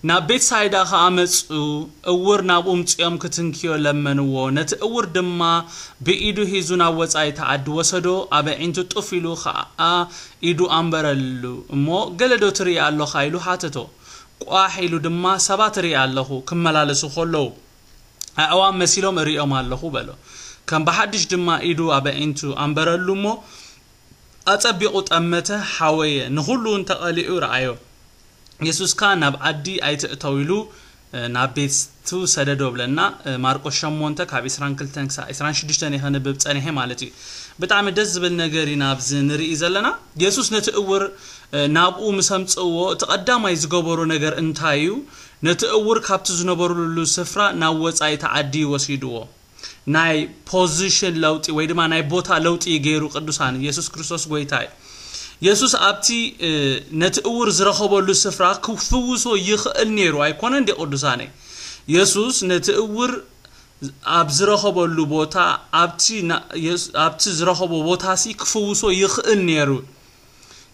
ናብ ቤትሳይዳ ኸኣ መጹ፣ እውር ናብኡ ምጺኦም ክትንክዮ ለመንዎ። ነቲ እውር ድማ ብኢዱ ሒዙ ናብ ወጻኢታ ዓዲ ወሰዶ፣ ኣብ ኣዒንቱ ጡፍ ኢሉ ኸኣ ኢዱ ኣንበረሉ እሞ፣ "ገለ ዶ ትርኢ ኣሎኻ?" ኢሉ ሓተቶ። ቋሕ ኢሉ ድማ፣ "ሰባት እርኢ ኣለኹ፣ ክመላለሱ ኸለዉ፣ ኣዕዋፍ መሲሎም እርእዮም ኣለኹ" በሎ። ከም ብሓድሽ ድማ ኢዱ ኣብ ኣዒንቱ ኣንበረሉ እሞ፣ ኣጸቢቑ ጠመተ፣ ሓወየ፣ ንኹሉ እውን ተቐሊዑ ረኣዮ። የሱስ ከኣ ናብ ዓዲ ኣይትእተው ኢሉ፣ እ፣ ናብ ቤቱ ሰደዶ ብለና። እ፣ ማርቆስ ሸሞንተ ካብ ዕስራን ክልተን ክሳብ ዕስራን ሽዱሽተን እየ ከንብብ ጸኒሐ ማለት እዩ። ብጣዕሚ ደስ ዝብል ነገር ኢና ኣብዚ ንርኢ ዘለና። የሱስ ነቲ እውር፣ እ፣ ናብኡ ምስ ኣምጽእዎ፣ እቲ ቀዳማይ ዝገበሮ ነገር እንታይ እዩ? ነቲ እውር ካብቲ ዝነበሩሉ ስፍራ ናብ ወጻኢታ ዓዲ ወሲድዎ። ናይ ፖዚሽን ለውጢ ወይ ድማ ናይ ቦታ ለውጢ እዩ ገይሩ ቅዱሳን። የሱስ ክርስቶስ ጎይታ እዩ። የሱስ ኣብቲ፣ እ፣ ነቲ እውር ዝረኸበሉ ስፍራ ክፍውሶ ይኽእል ነይሩ ኣይኮነን ድዩ ቅዱሳነይ? የሱስ ነቲ እውር ኣብ ዝረኸበሉ ቦታ፣ ኣብቲ ና-፣ የሱ-፣ ኣብቲ ዝረኸቦ ቦታሲ ክፍውሶ ይኽእል ነይሩ።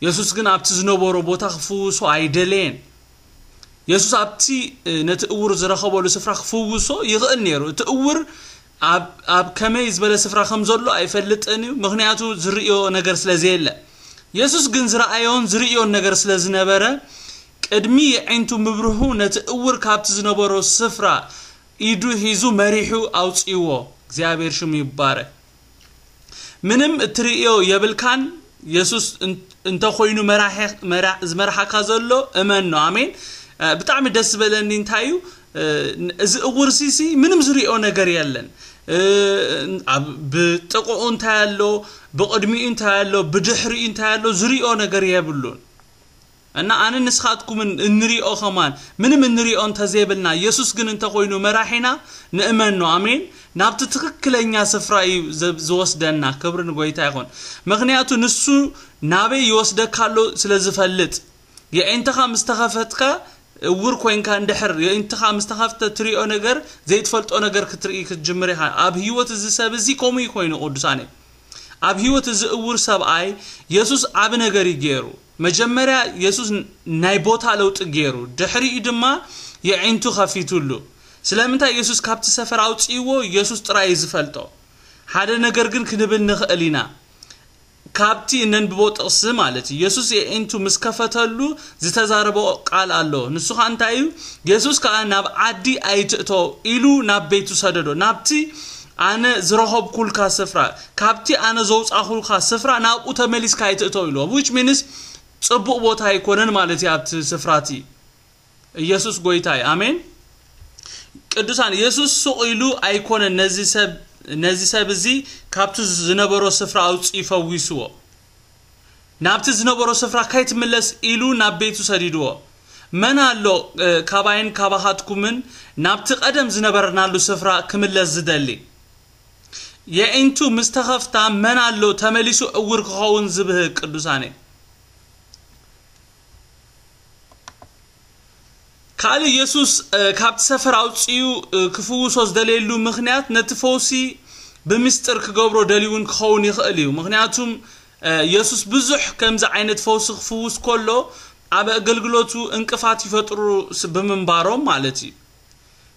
የሱስ ግን ኣብቲ ዝነበሮ ቦታ ክፍውሶ ኣይደለየን። የሱስ ኣብቲ፣ እ፣ ነቲ እውር ዝረኸበሉ ስፍራ ክፍውሶ ይኽእል ነይሩ። እቲ እውር ኣብ፣ ኣብ ከመይ ዝበለ ስፍራ ከም ዘሎ ኣይፈልጥን እዩ፣ ምኽንያቱ ዝርእዮ ነገር ስለ ዘየለ። የሱስ ግን ዝረኣዮን ዝርእዮን ነገር ስለ ዝነበረ፣ ቅድሚ የዒንቱ ምብርሁ ነቲ እውር ካብቲ ዝነበሮ ስፍራ ኢዱ ሒዙ መሪሑ ኣውጽእዎ። እግዚኣብሔር ሽሙ ይባረክ። ምንም እትርእዮ የብልካን። የሱስ እን-፣ እንተኾይኑ መራሒ-፣ መራ-፣ ዝመርሓካ ዘሎ እመኖ። ኣሜን። እ፣ ብጣዕሚ ደስ ዝበለኒ እንታይ እዩ፣ እ፣ እዚ እውር ሲሲ ምንም ዝርእዮ ነገር የለን። እ፣ ኣብ፣ ብጥቕኡ እንታይ ኣሎ፣ ብቕድሚኡ እንታይ ኣሎ፣ ብድሕሪኡ እንታይ ኣሎ፣ ዝርእዮ ነገር የብሉን። እና ኣነ ንስኻትኩምን እንሪኦ ከማን ምንም እንሪኦ እንተዘይብልና፣ የሱስ ግን እንተኾይኑ መራሒና ንእመኖ። ኣሜን። ናብቲ ትኽክለኛ ስፍራ እዩ ዘ-፣ ዝወስደና። ክብሪ ንጎይታ ይኹን። ምኽንያቱ ንሱ ናበይ ይወስደካ ኣሎ ስለ ዝፈልጥ። የዒንትኻ ምስ ተኸፈትካ፣ እውር ኮይንካ እንድሕር የዒንትኻ ምስ ተኸፍተ ትሪኦ ነገር፣ ዘይትፈልጦ ነገር ክትርኢ ክትጅምር ኢኻ። ኣብ ህይወት እዚ ሰብ እዚ ከምኡ እዩ ኮይኑ ቅዱሳነይ። ኣብ ህይወት እዚ እውር ሰብኣይ የሱስ ዓቢ ነገር እዩ ገይሩ። መጀመርያ የሱስ ን-፣ ናይ ቦታ ለውጢ ገይሩ፣ ድሕሪኡ ድማ የዒንቱ ከፊቱሉ። ስለምንታይ የሱስ ካብቲ ሰፈር ኣውጽእዎ የሱስ ጥራይ እዩ ዝፈልጦ። ሓደ ነገር ግን ክንብል ንኽእል ኢና። ካብቲ እነንብቦ ጥቕሲ ማለት እዩ። የሱስ የዒንቱ ምስ ከፈተሉ ዝተዛረቦ ቃል ኣሎ። ንሱ ኸኣ እንታይ እዩ? የሱስ ከኣ ናብ ዓዲ ኣይትእቶ ኢሉ ናብ ቤቱ ሰደዶ። ናብቲ ኣነ ዝረኸብኩልካ ስፍራ፣ ካብቲ ኣነ ዘውጻኹልካ ስፍራ ናብኡ ተመሊስካ ኣይትእቶ ኢልዎ። Which means ጽቡቕ ቦታ ኣይኮነን ማለት እዩ ኣብቲ ስፍራ እቲ። ኢየሱስ ጎይታ እዩ። ኣሜን። ቅዱሳን፣ ኢየሱስ ሱቕ ኢሉ ኣይኮነን ነዚ ሰብ፣ ነዚ ሰብ እዚ ካብቲ ዝነበሮ ስፍራ ኣውጺኡ ፈዊስዎ። ናብቲ ዝነበሮ ስፍራ ከይትምለስ ኢሉ ናብ ቤቱ ሰዲድዎ። መን ኣሎ፣ እ፣ ካባይን ካባኻትኩምን ናብቲ ቀደም ዝነበርናሉ ስፍራ ክምለስ ዝደሊ? የዒንቱ ምስ ተኸፍታ መን ኣሎ ተመሊሱ ዕውር ክኸውን ዝብህግ ቅዱሳነይ? ካልእ የሱስ፣ እ፣ ካብቲ ሰፈር ኣውጺኡ፣ እ፣ ክፍውሶ ዝደለየሉ ምኽንያት ነቲ ፈውሲ ብምስጢር ክገብሮ ደልዩ እውን ክኸውን ይኽእል እዩ። ምኽንያቱም፣ እ፣ የሱስ ብዙሕ ከምዚ ዓይነት ፈውሲ ክፍውስ ከሎ ኣብ ኣገልግሎቱ እንቅፋት ይፈጥሩ ስ-፣ ብምንባሮም ማለት እዩ።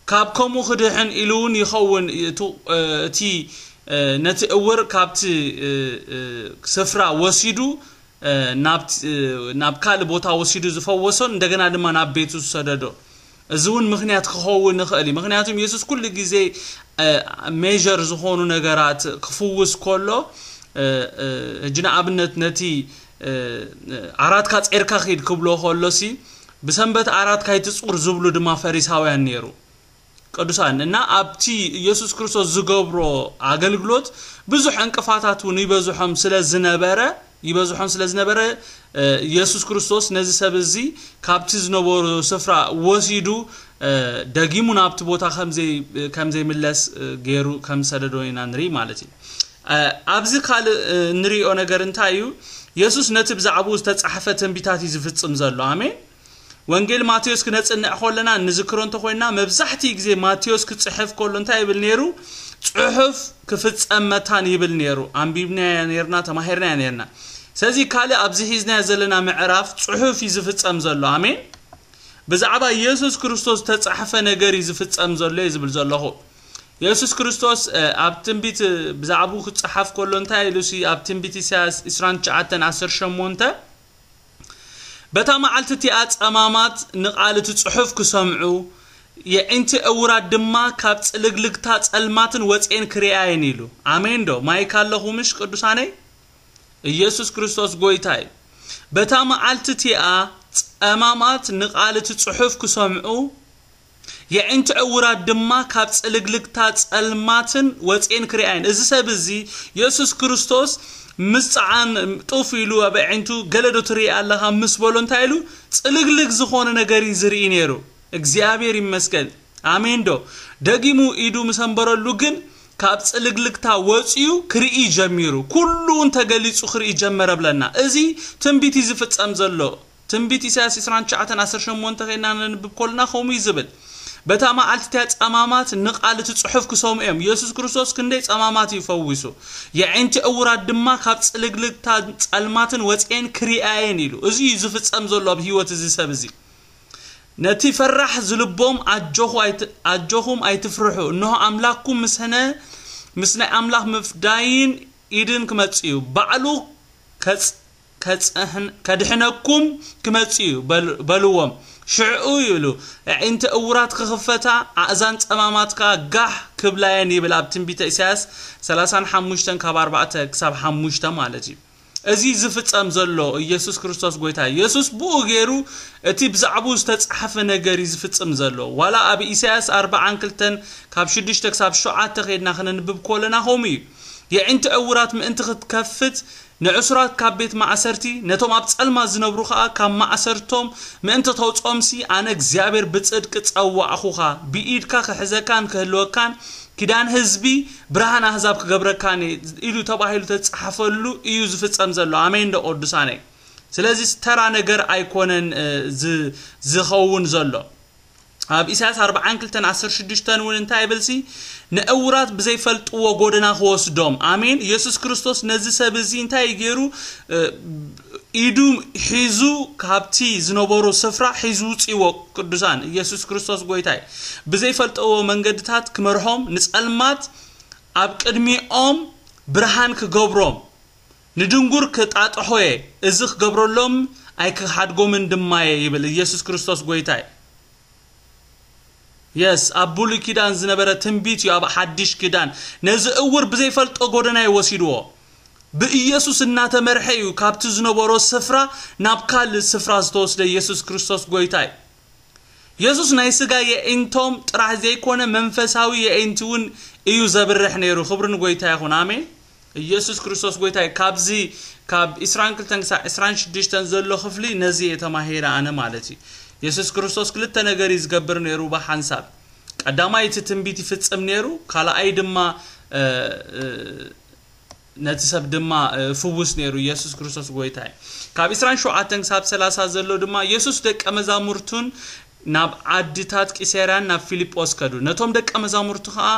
ካብ ከምኡ ክድሕን ኢሉ እውን ይኸውን እቲ፣ እ፣ እቲ፣ እ፣ ነቲ እውር ካብቲ፣ እ፣ እ፣ ስፍራ ወሲዱ፣ እ፣ ናብቲ፣ እ፣ ናብ ካልእ ቦታ ወሲዱ ዝፈወሶን እንደገና ድማ ናብ ቤቱ ዝሰደዶ። እዚ እውን ምኽንያት ክኸውን ይኽእል እዩ። ምኽንያቱም የሱስ ኩሉ ግዜ፣ እ፣ ሜጀር ዝኾኑ ነገራት ክፍውስ ከሎ፣ እ፣ እ፣ ሕጂ ንኣብነት ነቲ፣ እ፣ ዓራትካ ጼርካ ኺድ ክብሎ ከሎሲ፣ "ብሰንበት ዓራት ካይትጹር" ዝብሉ ድማ ፈሪሳውያን ነይሩ። ቅዱሳን፣ እና ኣብቲ ኢየሱስ ክርስቶስ ዝገብሮ ኣገልግሎት ብዙሕ ዕንቅፋታት እውን ይበዝሖም ስለ ዝነበረ፣ ይበዝሖም ስለ ዝነበረ፣ እ፣ ኢየሱስ ክርስቶስ ነዚ ሰብ እዚ ካብቲ ዝነበሮ ስፍራ ወሲዱ፣ እ፣ ደጊሙ ናብቲ ቦታ ከም ዘይ-፣ ከም ዘይምለስ፣ እ፣ ገይሩ ከም ዝሰደዶ ኢና ንርኢ ማለት እዩ። እ፣ ኣብዚ ካልእ፣ እ፣ እንሪኦ ነገር እንታይ እዩ? ኢየሱስ ነቲ ብዛዕባኡ ዝተጻሕፈ ትንቢታት እዩ ዝፍጽም ዘሎ። ኣሜን። ወንጌል ማቴዎስ ክነጽንዕ ከለና እንዝክሮ እንተኾይንና፣ መብዛሕትኡ ግዜ ማቴዎስ ክጽሕፍ ከሎ እንታይ ይብል ነይሩ? "ጽሑፍ ክፍጸም መታን" ይብል ነይሩ። ኣንቢብናዮ ነይርና፣ ተማሂርናዮ ነይርና። ስለዚ ካልእ ኣብዚ ሒዝናዮ ዘለና ምዕራፍ ጽሑፍ እዩ ዝፍጸም ዘሎ። ኣሜን። ብዛዕባ ኢየሱስ ክርስቶስ ዝተጻሕፈ ነገር እዩ ዝፍጸም ዘሎ እየ ዝብል ዘለኹ። ኢየሱስ ክርስቶስ ኣብ ትንቢት ብዛዕባኡ ክጸሓፍ ከሎ እንታይ ኢሉ ሲ ኣብ ትንቢት ኢሳያስ ዕስራን ትሽዓተን ዓሰርተ ሸሞንተ፣ በታ መዓልቲ እቲኣ ጸማማት ንቓል እቲ ጽሑፍ ክሰምዑ፣ የዒንቲ ዕውራት ድማ ካብ ጽልግልግታ ጸልማትን ወጽኤን ክርእያ እየን ኢሉ። ኣሜን ዶ? ማይክ ኣለኹ ምሽ ቅዱሳነይ? ኢየሱስ ክርስቶስ ጎይታ እዩ። በታ መዓልቲ እቲኣ ጸማማት ንቓል እቲ ጽሑፍ ክሰምዑ፣ የዒንቲ ዕውራት ድማ ካብ ጽልግልግታ ጸልማትን ወጽኤን ክርእያ እየን። እዚ ሰብ እዚ ኢየሱስ ክርስቶስ ምስ ጸዓን ጡፍ ኢሉ ኣብ ኣዒንቱ ገለ ዶ ትርኢ ኣለኻ ምስ በሎ እንታይ ኢሉ? ጽልግልግ ዝኾነ ነገር እዩ ዝርኢ ነይሩ። እግዚኣብሔር ይመስገን። ኣሜን ዶ? ደጊሙ ኢዱ ምስ ኣንበረሉ ግን ካብ ጽልግልግታ ወጺኡ ክርኢ ጀሚሩ። ኩሉ እውን ተገሊጹ ክርኢ ጀመረ ብለና። እዚ ትንቢት እዩ ዝፍጸም ዘሎ። ትንቢት ኢሳያስ ዕስራን ትሽዓተን ዓሰርተ ሸሞንተ ኸይና ነንብብ ኮልና ከምኡ እዩ ዝብል። በታ መዓልቲ እቲኣ ጸማማት ንቓል እቲ ጽሑፍ ክሰምዑ እዮም። ኢየሱስ ክርስቶስ ክንደይ ጸማማት እዩ ፈዊሱ። የዒንቲ ዕውራት ድማ ካብ ጽልግልግታ ጸልማትን ወጽኤን ክርእያ እየን ኢሉ። እዚ እዩ ዝፍጸም ዘሎ ኣብ ህይወት እዚ ሰብ እዚ። ነቲ ፈራሕ ዝልቦም ኣጆኹ ኣይት-፣ ኣጆኹም ኣይትፍርሑ፣ እንሆ ኣምላኽኩም ምስ ህነ፣ ምስ ናይ ኣምላኽ ምፍዳይን ኢድን ክመጽእ እዩ። ባዕሉ ከጽ-፣ ከጽሕን-፣ ከድሕነኩም ክመጽእ እዩ በል-፣ በልዎም። ሽዕኡ ይብሉ፣ ኣዒንቲ እውራት ክኽፈታ፣ ኣእዛን ጸማማት ከኣ ጋሕ ክብላ እየን ይብል ኣብ ትንቢተ ኢሳያስ ሰላሳን ሓሙሽተን ካብ ኣርባዕተ ክሳብ ሓሙሽተ ማለት እዩ። እዚ ዝፍጸም ዘሎ ኢየሱስ ክርስቶስ ጎይታ እዩ። ኢየሱስ ብኡ ገይሩ እቲ ብዛዕባኡ ዝተጻሕፈ ነገር እዩ ዝፍጽም ዘሎ። ዋላ ኣብ ኢሳያስ ኣርብዓን ክልተን ካብ ሽዱሽተ ክሳብ ሸውዓተ ከይድና ክነንብብ ከለና ከምኡ እዩ። የዒንቲ ዕውራት ምእንቲ ክትከፍት፣ ንዕሱራት ካብ ቤት ማእሰርቲ፣ ነቶም ኣብ ጸልማት ዝነብሩ ኸኣ ካብ ማእሰርቶም ምእንቲ ተውጽኦምሲ፣ ኣነ እግዚኣብሔር ብጽድቂ ጸዋዕኹኻ፣ ብኢድካ ክሕዘካን ክህልወካን፣ ኪዳን ህዝቢ ብርሃን ኣህዛብ ክገብረካን እየ ኢሉ ተባሂሉ ተጻሕፈሉ እዩ ዝፍጸም ዘሎ። ኣሜን ዶ ቅዱሳነይ? ስለዚ ተራ ነገር ኣይኮነን፣ እ፣ ዝ-፣ ዝኸውን ዘሎ። ኣብ ኢሳያስ ኣርብዓን ክልተን ዓሰርተ ሽዱሽተን እውን እንታይ ይብል ሲ? ንእውራት ብዘይፈልጥዎ ጎደና ክወስዶም። ኣሜን። ኢየሱስ ክርስቶስ ነዚ ሰብ እዚ እንታይ ገይሩ? እ፣ ኢዱ ሒዙ ካብቲ ዝነበሮ ስፍራ ሒዙ ውጽእዎ። ቅዱሳን፣ ኢየሱስ ክርስቶስ ጎይታ እዩ። ብዘይፈልጥዎ መንገድታት ክመርሖም፣ ንጸልማት ኣብ ቅድሚኦም ብርሃን ክገብሮም፣ ንድንጉር ክጣጥሖ እየ፣ እዚ ክገብረሎም ኣይክሓድጎምን ድማ እየ ይብል። ኢየሱስ ክርስቶስ ጎይታ እዩ። የስ፣ ኣብ ብሉይ ኪዳን ዝነበረ ትንቢት እዩ ኣብ ሓድሽ ኪዳን። ነዚ እውር ብዘይፈልጦ ጎደና እዩ ወሲድዎ። ብኢየሱስ እናተመርሐ እዩ ካብቲ ዝነበሮ ስፍራ ናብ ካልእ ስፍራ ዝተወስደ። ኢየሱስ ክርስቶስ ጎይታ እዩ። የሱስ ናይ ስጋ የዒንቶም ጥራሕ ዘይኮነ መንፈሳዊ የዒንቲ እውን እዩ ዘብርሕ ነይሩ። ክብሪ ንጎይታ ይኹን። ኣሜን። ኢየሱስ ክርስቶስ ጎይታ እዩ። ካብዚ ካብ ዕስራን ክልተን ክሳብ ዕስራን ሽዱሽተን ዘሎ ክፍሊ ነዚ እየ ተማሂረ ኣነ ማለት እዩ። የሱስ ክርስቶስ ክልተ ነገር እዩ ዝገብር ነይሩ ብሓንሳብ። ቀዳማይ እቲ ትንቢት ይፍጽም ነይሩ፣ ካልኣይ ድማ፣ እ፣ እ፣ ነቲ ሰብ ድማ፣ እ፣ ፍውስ ነይሩ። ኢየሱስ ክርስቶስ ጎይታ እዩ። ካብ ዕስራን ሸውዓተን ክሳብ ሰላሳ ዘሎ ድማ የሱስ ደቀ መዛሙርቱን ናብ ዓድታት ቂሳርያን ናብ ፊልጶስ ከዱ። ነቶም ደቀ መዛሙርቱ ኸኣ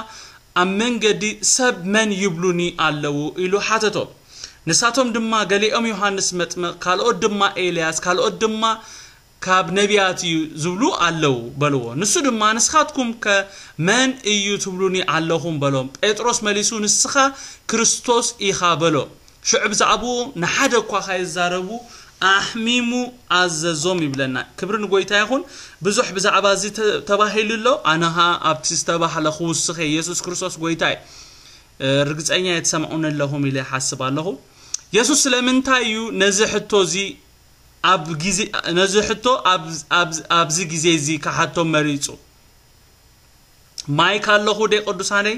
ኣብ መንገዲ ሰብ መን ይብሉኒ ኣለዉ ኢሉ ሓተቶም። ንሳቶም ድማ ገሊኦም ዮሃንስ መጥምቕ፣ ካልኦት ድማ ኤልያስ፣ ካልኦት ድማ ካብ ነቢያት እዩ ዝብሉ ኣለዉ በልዎ። ንሱ ድማ ንስኻትኩም ከ መን እዩ ትብሉኒ ኣለኹም በሎም። ጴጥሮስ መሊሱ ንስኻ ክርስቶስ ኢኻ በሎ። ሽዑ ብዛዕባኡ ንሓደ እኳ ካይዛረቡ ኣሕሚሙ ኣዘዞም ይብለና። ክብሪ ንጎይታ ይኹን። ብዙሕ ብዛዕባ እዚ ተ-፣ ተባሂሉ ኣሎ። ኣነ ኸኣ ኣብቲ ዝተባህለ ክውስኽ እየ። ኢየሱስ ክርስቶስ ጎይታ እዩ። እ፣ ርግጸኛ እየ ትሰምዑኒ ኣለኹም ኢለ ይሓስብ ኣለኹ። የሱስ ስለምንታይ እዩ ነዚ ሕቶ እዚ ኣብ ግዜ፣ ነዚ ሕቶ ኣብ፣ ኣብ፣ ኣብዚ ግዜ እዚ ክሓቶም መሪጹ? ማይክ ኣለኹ ደ ቅዱሳነይ?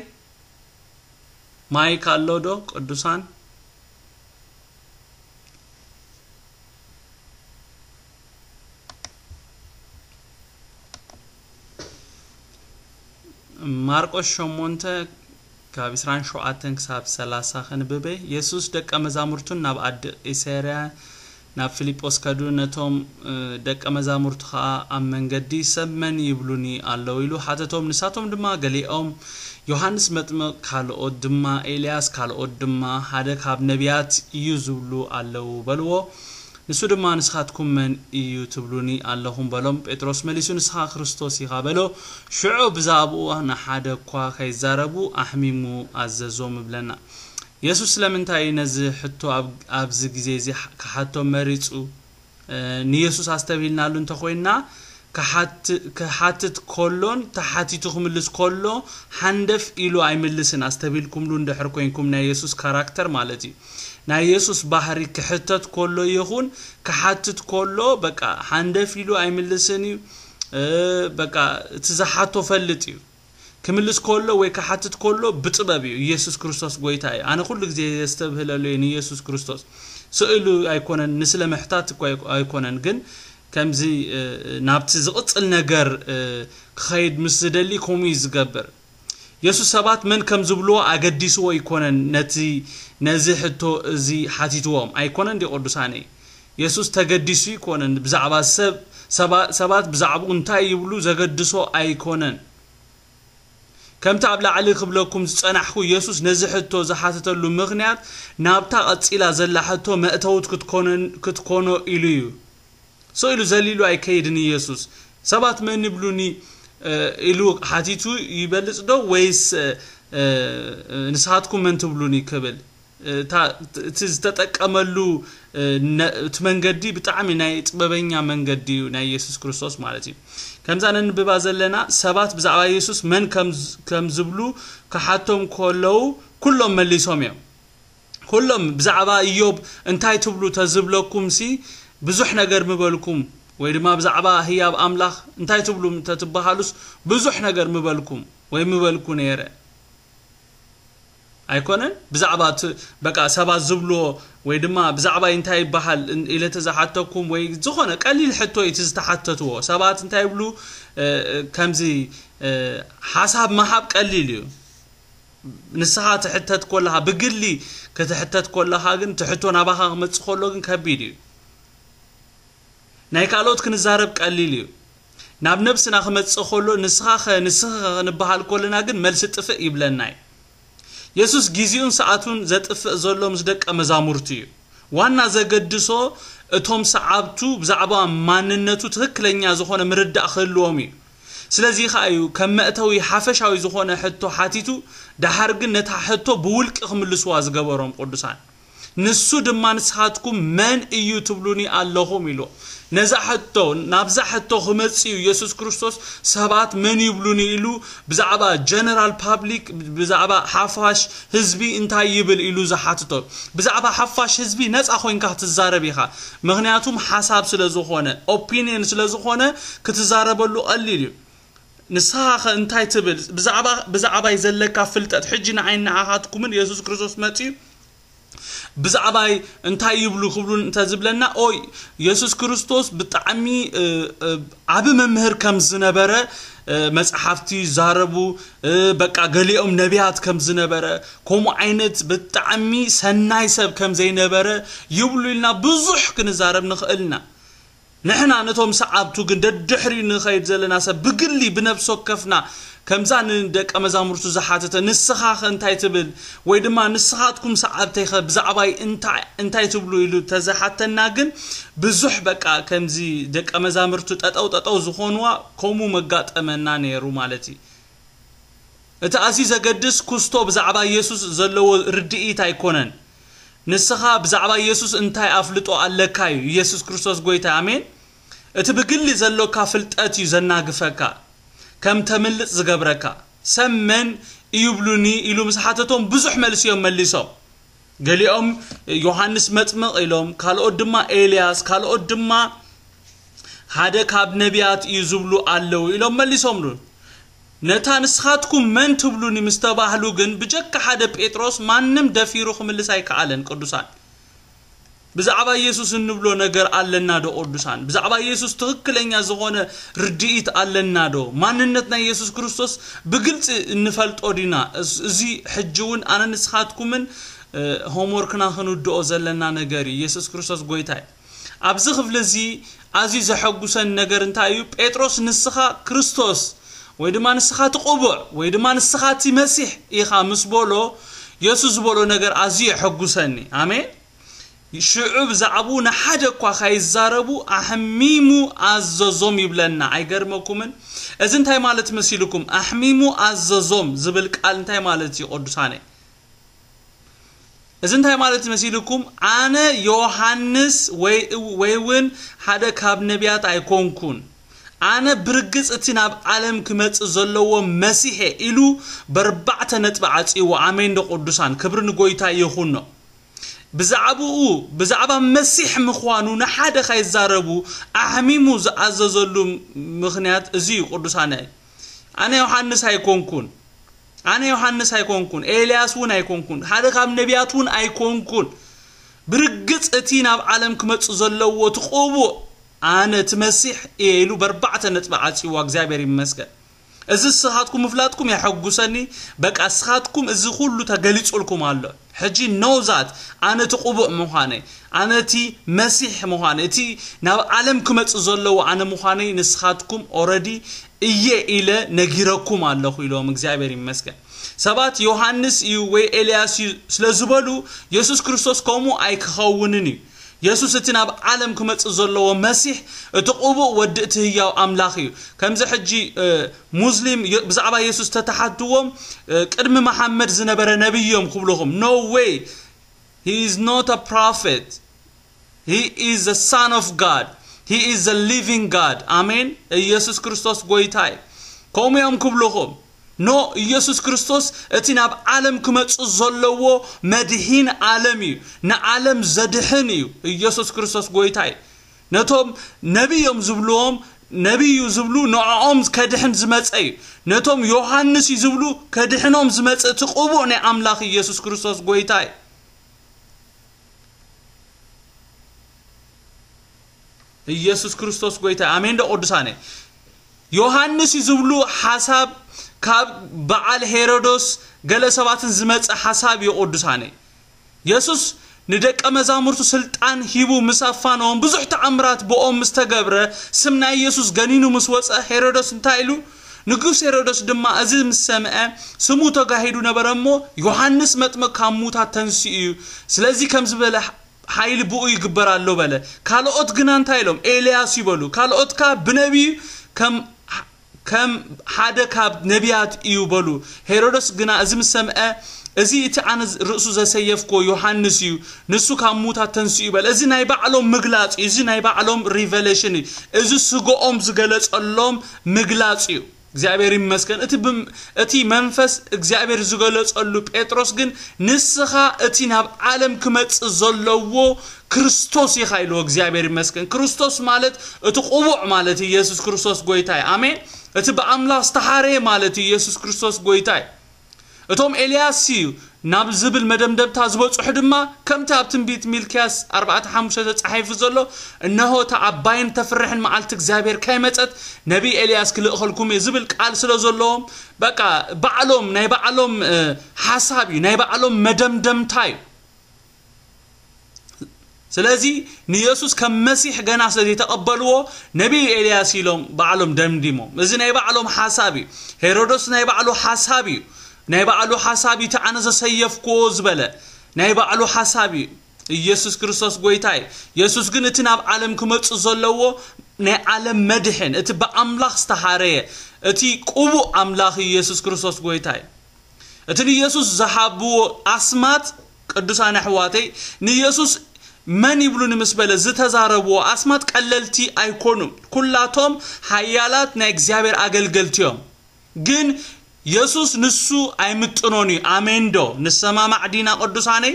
ማይክ ኣሎ ዶ ቅዱሳን? ማርቆስ ሸሞንተ ካብ ዕስራን ሸውዓተን ክሳብ ሰላሳ ከንብበ። የሱስ ደቀ መዛሙርቱን ናብ ዓዲ ቂሳርያ ናብ ፊልጶስ ከዱ። ነቶም፣ እ፣ ደቀ መዛሙርቱ ኸኣ ኣብ መንገዲ፣ "ሰብ መን ይብሉኒ ኣለዉ?" ኢሉ ሓተቶም። ንሳቶም ድማ፣ "ገሊኦም ዮሃንስ መጥምቕ፣ ካልኦት ድማ ኤልያስ፣ ካልኦት ድማ ሓደ ካብ ነቢያት እዩ ዝብሉ ኣለዉ" በልዎ። ንሱ ድማ፣ "ንስኻትኩም መን እዩ ትብሉኒ ኣለኹም?" በሎም። ጴጥሮስ መሊሱ፣ "ንስኻ ክርስቶስ ኢኻ" በሎ። ሽዑ ብዛዕባኡ ንሓደ እኳ ከይዛረቡ ኣሕሚሙ ኣዘዞም እብለና። የሱስ ስለምንታይ እዩ ነዚ ሕቶ ኣብ-፣ ኣብዚ ግዜ እዚ ክሓቶም መሪጹ? እ፣ ንየሱስ ኣስተብሂልናሉ እንተኾይንና፣ ክሓት-፣ ክሓትት ከሎን ተሓቲቱ ክምልስ ከሎ ሓንደፍ ኢሉ ኣይምልስን። ኣስተብሂልኩምሉ እንድሕር ኮይንኩም፣ ናይ የሱስ ካራክተር ማለት እዩ። ናይ የሱስ ባህሪ ክሕተት ከሎ ይኹን ክሓትት ከሎ፣ በቃ፣ ሓንደፍ ኢሉ ኣይምልስን እዩ። እ፣ በቃ፣ እቲ ዝሓቶ ፈልጥ እዩ። ክምልስ ከሎ ወይ ክሓትት ከሎ ብጥበብ እዩ። ኢየሱስ ክርስቶስ ጎይታ እዩ። ኣነ ኩሉ ግዜ የስተብህለሉ እየ ንኢየሱስ ክርስቶስ። ስእሉ ኣይኮነን፣ ንስለ ምሕታት እኮ ኣይ-፣ ኣይኮነን፣ ግን ከምዚ፣ እ፣ ናብቲ ዝቕጽል ነገር፣ እ፣ ክኸይድ ምስ ዝደሊ ከምኡ እዩ ዝገብር። የሱስ ሰባት መን ከም ዝብልዎ ኣገዲስዎ ኣይኮነን ነቲ፣ ነዚ ሕቶ እዚ ሓቲትዎም። ኣይኮነን ድዩ ቅዱሳነይ? የሱስ ተገዲሱ ኣይኮነን ብዛዕባ ሰብ፣ ሰባ-፣ ሰባት ብዛዕባኡ እንታይ ይብሉ ዘገድሶ ኣይኮነን። ከምቲ ኣብ ላዕሊ ክብለኩም ዝጸናሕኩ፣ የሱስ ነዚ ሕቶ ዝሓተተሉ ምኽንያት ናብታ ቀጺላ ዘላ ሕቶ መእተውት ክትኮነን-፣ ክትኮኖ ኢሉ እዩ። ስቕ ኢሉ ዘሊሉ ኣይከይድን ኢየሱስ። ሰባት መን ይብሉኒ፣ እ፣ ኢሉ ሓቲቱ ይበልጽ ዶ ወይስ፣ እ፣ እ፣ ንስኻትኩም መን ትብሉኒ ክብል? እታ፣ እቲ ዝተጠቀመሉ፣ እ፣ ነ-፣ እቲ መንገዲ ብጣዕሚ ናይ ጥበበኛ መንገዲ እዩ፣ ናይ ኢየሱስ ክርስቶስ ማለት እዩ። ከምዛ ነንብባ ዘለና ሰባት ብዛዕባ ኢየሱስ መን ከም ዝ-፣ ከም ዝብሉ ክሓቶም ከለዉ ኩሎም መሊሶም እዮም። ኩሎም ብዛዕባ ኢዮብ እንታይ ትብሉ ተዝብለኩምሲ ብዙሕ ነገር ምበልኩም፣ ወይ ድማ ብዛዕባ ህያብ ኣምላኽ እንታይ ትብሉ ተትበሃሉስ ብዙሕ ነገር ምበልኩም ወይ ምበልኩ ነይረ። ኣይኮነን? ብዛዕባ እቲ፣ በቃ፣ ሰባት ዝብልዎ ወይ ድማ ብዛዕባይ እንታይ ይበሃል እን-፣ ኢለ ተዝሓተኩም ወይ ዝኾነ ቀሊል ሕቶ እዩ እቲ ዝተሓተትዎ። ሰባት እንታይ ይብሉ፣ እ፣ እ፣ ከምዚ፣ እ፣ ሓሳብ ምሃብ ቀሊል እዩ። ንስኻ ትሕተት ኮለኻ፣ ብግሊ ክትሕተት ኮለኻ ግን፣ እቲ ሕቶ ናባኻ ክመጽእ ከሎ ግን ከቢድ እዩ። ናይ ካልኦት ክንዛረብ ቀሊል እዩ። ናብ ነብስና ክመጽእ ከሎ፣ "ንስኻ ኸ፣ ንስኺ ኸ?" ክንበሃል ከለና ግን፣ መልሲ ጥፍእ ይብለና እዩ። የሱስ ግዜኡን ሰዓቱን ዘጥፍእ ዘሎ ምስ ደቀ መዛሙርቱ እዩ። ዋና ዘገድሶ፣ እቶም ሰዓብቱ ብዛዕባ ማንነቱ ትኽክለኛ ዝኾነ ምርዳእ ክህልዎም እዩ። ስለዚ ኸኣ እዩ ከም መእተዊ ሓፈሻዊ ዝኾነ ሕቶ ሓቲቱ፣ ደሓር ግን ነታ ሕቶ ብውልቂ ክምልስዋ ዝገበሮም ቅዱሳን። ንሱ ድማ፣ "ንስኻትኩም መን እዩ ትብሉኒ ኣለኹም?" ኢሉ። ነዛ ሕቶ፣ ናብዛ ሕቶ ክመጽእ እዩ የሱስ ክርስቶስ፣ "ሰባት መን ይብሉኒ?" ኢሉ ብዛዕባ ጀነራል ፓብሊክ፣ ብዛዕባ ሓፋሽ ህዝቢ እንታይ ይብል ኢሉ ዝሓትቶ። ብዛዕባ ሓፋሽ ህዝቢ ነጻ ኮይንካ ክትዛረብ ኢኻ። ምኽንያቱም ሓሳብ ስለ ዝኾነ፣ ኦፒንየን ስለ ዝኾነ ክትዛረበሉ ቀሊል እዩ። ንስኻ ኸ እንታይ ትብል? ብዛዕባ፣ ብዛዕባይ ዘለካ ፍልጠት፣ ሕጂ ንዓይን ንዓኻትኩምን የሱስ ክርስቶስ መጺኡ ብዛዕባይ እንታይ ይብሉ ክብሉን እንተ ዝብለና፣ ኦይ፣ የሱስ ክርስቶስ ብጣዕሚ፣ እ፣ እ፣ ዓቢ መምህር ከም ዝነበረ፣ እ፣ መጽሓፍቲ ይዛረቡ፣ እ፣ በቃ፣ ገሊኦም ነቢያት ከም ዝነበረ፣ ከምኡ ዓይነት ብጣዕሚ ሰናይ ሰብ ከም ዘይነበረ ይብሉ ኢልና ብዙሕ ክንዛረብ ንኽእል ኢና። ንሕና ነቶም ሰዓብቱ ግን ደድሕሪኡ ንኸይድ ዘለና ሰብ ብግሊ ብነብሲ ወከፍና ከምዛ ንደቀ መዛሙርቱ ዝሓተተ፣ "ንስኻ ኸ እንታይ ትብል?" ወይ ድማ፣ "ንስኻትኩም ሰዓብተይ ኸ ብዛዕባይ እንታይ፣ እንታይ ትብሉ?" ኢሉ ተዝሓተና ግን ብዙሕ በቃ ከምዚ ደቀ መዛሙርቱ ጠጠው ጠጠው ዝኾንዋ ከምኡ መጋጠመና ነይሩ ማለት እዩ። እቲ ኣዝዩ ዘገድስ፣ ኩስቶ ብዛዕባ ኢየሱስ ዘለዎ ርድኢት ኣይኮነን። ንስኻ ብዛዕባ ኢየሱስ እንታይ ኣፍልጦ ኣለካ እዩ፣ ኢየሱስ ክርስቶስ ጎይታ። ኣሜን። እቲ ብግሊ ዘሎካ ፍልጠት እዩ ዘናግፈካ፣ ከም ተምልጥ ዝገብረካ። "ሰብ መን ይብሉኒ?" ኢሉ ምስ ሓተቶም ብዙሕ መልሲ እዮም መሊሶም። ገሊኦም ዮሃንስ መጥምቕ ኢሎም፣ ካልኦት ድማ ኤልያስ፣ ካልኦት ድማ ሓደ ካብ ነቢያት እዩ ዝብሉ ኣለዉ ኢሎም መሊሶምሉ። ነታ "ንስኻትኩም መን ትብሉኒ?" ምስ ተባህሉ ግን፣ ብጀካ ሓደ ጴጥሮስ ማንም ደፊሩ ክምልስ ኣይከኣለን። ቅዱሳን፣ ብዛዕባ ኢየሱስ እንብሎ ነገር ኣለና ዶ? ቅዱሳን፣ ብዛዕባ ኢየሱስ ትኽክለኛ ዝኾነ ርድኢት ኣለና ዶ? ማንነት ናይ ኢየሱስ ክርስቶስ ብግልጺ እንፈልጦ ዲና? እዝ-፣ እዚ ሕጂ እውን ኣነ ንስኻትኩምን፣ እ፣ ሆምወርክና ክንውድኦ ዘለና ነገር እዩ። ኢየሱስ ክርስቶስ ጎይታ እዩ። ኣብዚ ክፍሊ እዚ ኣዝዩ ዘሐጉሰን ነገር እንታይ እዩ? ጴጥሮስ፣ "ንስኻ ክርስቶስ ወይ ድማ ንስኻ እቲ ቅቡዕ ወይ ድማ ንስኻ እቲ መሲሕ ኢኻ" ምስ በሎ፣ የሱስ ዝበሎ ነገር ኣዝዩ የሐጉሰኒ። ኣሜን። ሽዑ ብዛዕባኡ ንሓደ እኳ ካይዛረቡ ኣሕሚሙ ኣዘዞም ይብለና። ኣይገርመኩምን? እዚ እንታይ ማለት መሲልኩም? ኣሕሚሙ ኣዘዞም ዝብል ቃል እንታይ ማለት እዩ ቅዱሳነይ? እዚ እንታይ ማለት መሲልኩም? ኣነ ዮሃንስ ወይ እውን ሓደ ካብ ነቢያት ኣይኮንኩን። ኣነ ብርግጽ እቲ ናብ ዓለም ክመጽእ ዘለዎ መሲሕ እየ ኢሉ በርባዕተ ነጥቢ ዓጽይዎ። ኣሜን ዶ ቅዱሳን? ክብሪ ንጎይታ ይኹኖ። ብዛዕባኡ ብዛዕባ መሲሕ ምዃኑ ንሓደ ካይዛረቡ ኣሕሚሙ ዝኣዘዘሉ ምኽንያት እዚ እዩ። ቅዱሳነ ኣነ ዮሃንስ ኣይኮንኩን። ኣነ ዮሃንስ ኣይኮንኩን፣ ኤልያስ እውን ኣይኮንኩን፣ ሓደ ካብ ነቢያት እውን ኣይኮንኩን። ብርግጽ እቲ ናብ ዓለም ክመጽእ ዘለዎ እቲ ቅቡእ ኣነ እቲ መሲሕ እየ ኢሉ በርባዕተ ነጥቢ ዓጽይዋ። እግዚኣብሔር ይመስገን። እዚ ንስኻትኩም ምፍላጥኩም የሐጉሰኒ። በቃ ንስኻትኩም እዚ ኩሉ ተገሊጹልኩም ኣሎ። ሕጂ ኖዛት ኣነ እቲ ቅቡእ ምዃነይ፣ ኣነ እቲ መሲሕ ምዃነይ፣ እቲ ናብ ዓለም ክመጽእ ዘለዎ ኣነ ምዃነይ ንስኻትኩም ኦረዲ እየ ኢለ ነጊረኩም ኣለኹ ኢሎም። እግዚኣብሔር ይመስገን። ሰባት ዮሃንስ እዩ ወይ ኤልያስ እዩ ስለ ዝበሉ የሱስ ክርስቶስ ከምኡ ኣይክኸውንን እዩ። የሱስ እቲ ናብ ዓለም ክመጽእ ዘለዎ መሲሕ፣ እቲ ቅቡእ ወዲ እቲ ህያው ኣምላኽ እዩ። ከምዚ ሕጂ ሙስሊም ብዛዕባ የሱስ ተተሓትዎም ቅድሚ መሓመድ ዝነበረ ነብይ እዮም ክብልኹም። No way. He is not a prophet. He is the son of God. He is the living God. ኣሜን። ኢየሱስ ክርስቶስ ጎይታ እዩ። ከምኡ እዮም ክብልኹም። ኖ፣ ኢየሱስ ክርስቶስ እቲ ናብ ዓለም ክመጽእ ዘለዎ መድሂን ዓለም እዩ። ንዓለም ዘድሕን እዩ። ኢየሱስ ክርስቶስ ጎይታ እዩ። ነቶም ነቢይ እዮም ዝብልዎም፣ ነቢይ እዩ ዝብሉ፣ ንዕኦም ከድሕን ዝመጸ እዩ። ነቶም ዮሃንስ እዩ ዝብሉ፣ ከድሕኖም ዝመጸ እቲ ቅቡእ ናይ ኣምላኽ ኢየሱስ ክርስቶስ ጎይታ እዩ። ኢየሱስ ክርስቶስ ጎይታ። ኣሜን ዶ ቅዱሳነ? ዮሃንስ እዩ ዝብሉ ሓሳብ ካብ በዓል ሄሮዶስ ገለ ሰባትን ዝመጸ ሓሳብ እዩ ቅዱሳነ። የሱስ ንደቀ መዛሙርቱ ስልጣን ሂቡ ምስ ኣፋነዎም ብዙሕ ተኣምራት ብኦም ምስ ተገብረ ስም ናይ የሱስ ገኒኑ ምስ ወጸ ሄሮዶስ እንታይ ኢሉ? ንጉስ ሄሮዶስ ድማ እዚ ምስ ሰምዐ ስሙ ተጋሂዱ ነበረ እሞ ዮሃንስ መጥምቕ ካብ ሙታት ተንሲኡ እዩ። ስለዚ ከም ዝበለ ሓይሊ ብኡ ይግበር ኣሎ በለ። ካልኦት ግና እንታይ ኢሎም? ኤልያስ ይበሉ። ካልኦት ከኣ ብነቢዩ ከም ከም ሓደ ካብ ነቢያት እዩ በሉ። ሄሮዶስ ግና እዚ ምስ ሰምዐ እዚ እቲ ኣነ ርእሱ ዘሰየፍኮ ዮሃንስ እዩ፣ ንሱ ካብ ሙታት ተንሲኡ በለ። እዚ ናይ ባዕሎም ምግላጽ እዩ። እዚ ናይ ባዕሎም ሪቨሌሽን እዩ። እዚ ስጋኦም ዝገለጸሎም ምግላጽ እዩ። እግዚኣብሔር ይመስገን። እቲ ብም- እቲ መንፈስ እግዚኣብሔር ዝገለጸሉ ጴጥሮስ ግን ንስኻ እቲ ናብ ዓለም ክመጽእ ዘለዎ ክርስቶስ ኢኻ ኢልዎ። እግዚኣብሔር ይመስገን። ክርስቶስ ማለት እቲ ቅቡዕ ማለት ኢየሱስ ክርስቶስ ጎይታ እዩ። ኣሜን። እቲ ብኣምላኽ ዝተሓረየ ማለት ኢየሱስ ክርስቶስ ጎይታ እዩ። እቶም ኤልያስ እዩ ናብ ዝብል መደምደምታ ዝበጽሑ ድማ ከምቲ ኣብ ትንቢት ሚልክያስ ኣርባዕተ ሓሙሽተ ተጻሒፉ ዘሎ እነሆ እታ ዓባይን ተፍርሕን መዓልቲ እግዚኣብሔር ከይመጸት ነቢይ ኤልያስ ክልእኸልኩም እዩ ዝብል ቃል ስለ ዘለዎም በቃ ባዕሎም ናይ ባዕሎም ሓሳብ እዩ ናይ ባዕሎም መደምደምታ እዩ። ስለዚ ንየሱስ ከም መሲሕ ገና ስለ ዘይተቐበልዎ ነቢይ ኤልያስ ኢሎም ባዕሎም ደምዲሞም። እዚ ናይ ባዕሎም ሓሳብ እዩ። ሄሮዶስ ናይ ባዕሉ ሓሳብ እዩ። ናይ ባዕሉ ሓሳብ እዩ። እቲ ኣነ ዘሰየፍክዎ ዝበለ ናይ ባዕሉ ሓሳብ እዩ። ኢየሱስ ክርስቶስ ጎይታ እዩ። የሱስ ግን እቲ ናብ ዓለም ክመጽእ ዘለዎ ናይ ዓለም መድሕን እቲ ብኣምላኽ ዝተሓረየ እቲ ቅቡእ ኣምላኽ ኢየሱስ ክርስቶስ ጎይታ እዩ። እቲ ንየሱስ ዝሃብዎ ኣስማት ቅዱሳን ኣሕዋተይ ንየሱስ መን ይብሉኒ ምስ በለ ዝተዛረብዎ ኣስማት ቀለልቲ ኣይኮኑን። ኩላቶም ሓያላት ናይ እግዚኣብሔር ኣገልገልቲ እዮም። ግን የሱስ ንሱ ኣይምጥኖን እዩ። ኣሜን ዶ ንሰማማዕ ዲና ቅዱሳነይ?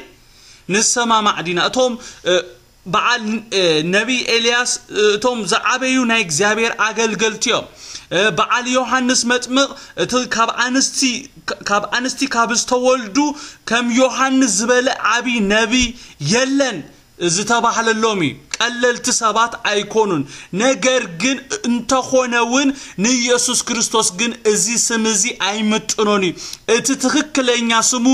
ንሰማማዕ ዲና? እቶም በዓል ነቢይ ኤልያስ እቶም ዝዓበዩ ናይ እግዚኣብሔር ኣገልገልቲ እዮም። በዓል ዮሃንስ መጥምቕ እቲ ካብ ኣንስቲ ካብ ኣንስቲ ካብ ዝተወልዱ ከም ዮሃንስ ዝበለ ዓቢ ነቢይ የለን ዝተባህለሎም እዩ። ቀለልቲ ሰባት ኣይኮኑን። ነገር ግን እንተኾነ እውን ንኢየሱስ ክርስቶስ ግን እዚ ስም እዚ ኣይምጥኖን እዩ። እቲ ትኽክለኛ ስሙ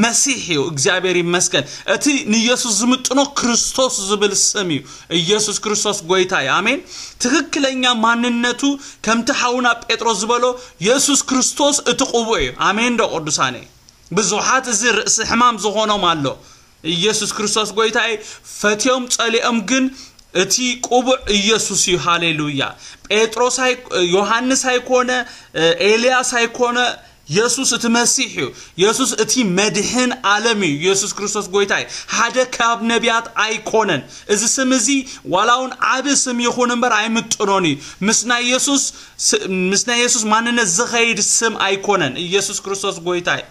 መሲሕ እዩ። እግዚኣብሔር ይመስገን። እቲ ንኢየሱስ ዝምጥኖ ክርስቶስ ዝብል ስም እዩ። ኢየሱስ ክርስቶስ ጎይታ እዩ። ኣሜን። ትኽክለኛ ማንነቱ ከምቲ ሓውና ጴጥሮስ ዝበሎ የሱስ ክርስቶስ እቲ ቅቡእ እዩ። ኣሜን ዶ ቅዱሳነ? ብዙሓት እዚ ርእሲ ሕማም ዝኾኖም ኣሎ። ኢየሱስ ክርስቶስ ጎይታ እዩ። ፈትዮም ጸሊኦም ግን እቲ ቅቡዕ ኢየሱስ እዩ። ሃሌሉያ። ጴጥሮስ ኣይ- ዮሃንስ ኣይኮነ፣ ኤልያስ ኣይኮነ። የሱስ እቲ መሲሕ እዩ። የሱስ እቲ መድህን ዓለም እዩ። ኢየሱስ ክርስቶስ ጎይታ እዩ። ሓደ ካብ ነቢያት ኣይኮነን። እዚ ስም እዚ ዋላ እውን ዓቢ ስም ይኹን እምበር ኣይምጥኖን እዩ። ምስ ናይ የሱስ ስ- ምስ ናይ የሱስ ማንነት ዝኸይድ ስም ኣይኮነን። ኢየሱስ ክርስቶስ ጎይታ እዩ።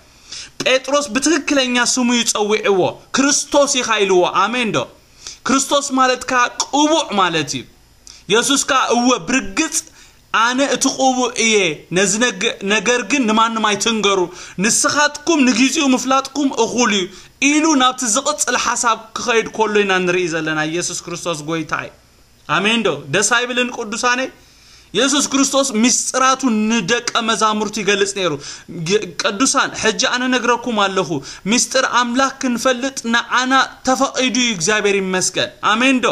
ጴጥሮስ ብትክክለኛ ስሙ ይጸውዕዎ። ክርስቶስ ኢኻ ኢልዎ። ኣሜን ዶ? ክርስቶስ ማለት ከኣ ቅቡዕ ማለት እዩ። የሱስ ከኣ እወ ብርግጽ ኣነ እቲ ቅቡዕ እየ፣ ነዚ ነግ- ነገር ግን ንማንም ኣይትንገሩ፣ ንስኻትኩም ንግዚኡ ምፍላጥኩም እኹል እዩ ኢሉ ናብቲ ዝቕጽል ሓሳብ ክኸይድ ከሎ ኢና ንርኢ ዘለና። ኢየሱስ ክርስቶስ ጎይታ እዩ። ኣሜን ዶ? ደስ ኣይብልን ቅዱሳነይ? የሱስ ክርስቶስ ምስጢራቱ ንደቀ መዛሙርቱ ይገልጽ ነይሩ። የ- ቅዱሳን፣ ሕጂ ኣነ ነግረኩም ኣለኹ፣ ምስጢር ኣምላኽ ክንፈልጥ ንዓና ተፈቒዱ እዩ። እግዚኣብሔር ይመስገን። ኣሜን ዶ?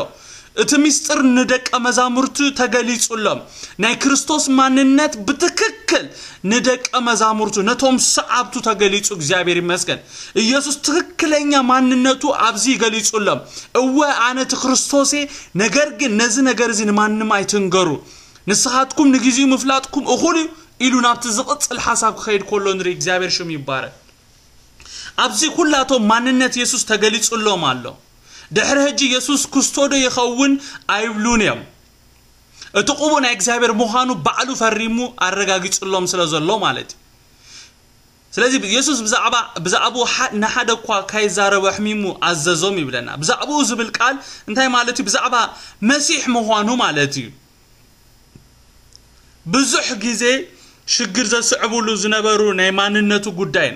እቲ ምስጢር ንደቀ መዛሙርቱ ተገሊጹሎም። ናይ ክርስቶስ ማንነት ብትክክል ንደቀ መዛሙርቱ፣ ነቶም ሰዓብቱ ተገሊጹ። እግዚኣብሔር ይመስገን። ኢየሱስ ትክክለኛ ማንነቱ ኣብዚ ገሊጹሎም። እወ ኣነ እቲ ክርስቶስ እየ፣ ነገር ግን ነዚ ነገር እዚ ንማንም ኣይትንገሩ፣ ንስኻትኩም ንግዚኡ ምፍላጥኩም እኹል እዩ ኢሉ ናብቲ ዝቕጽል ሓሳብ ክኸይድ ከሎ ንርኢ። እግዚኣብሔር ሽሙ ይባረክ። ኣብዚ ኩላቶም ማንነት የሱስ ተገሊጹሎም ኣሎ። ድሕሪ ሕጂ የሱስ ክስቶ ዶ ይኸውን ኣይብሉን እዮም። እቲ ቅቡእ ናይ እግዚኣብሔር ምዃኑ ባዕሉ ፈሪሙ ኣረጋጊጹሎም ስለ ዘሎ ማለት እዩ። ስለዚ የሱስ ብዛዕባ ብዛዕባኡ ሓ- ንሓደ እኳ ካይዛረቡ ኣሕሚሙ ኣዘዞም ይብለና። ብዛዕባኡ ዝብል ቃል እንታይ ማለት እዩ? ብዛዕባ መሲሕ ምዃኑ ማለት እዩ። ብዙሕ ግዜ ሽግር ዘስዕብሉ ዝነበሩ ናይ ማንነቱ ጉዳይ፣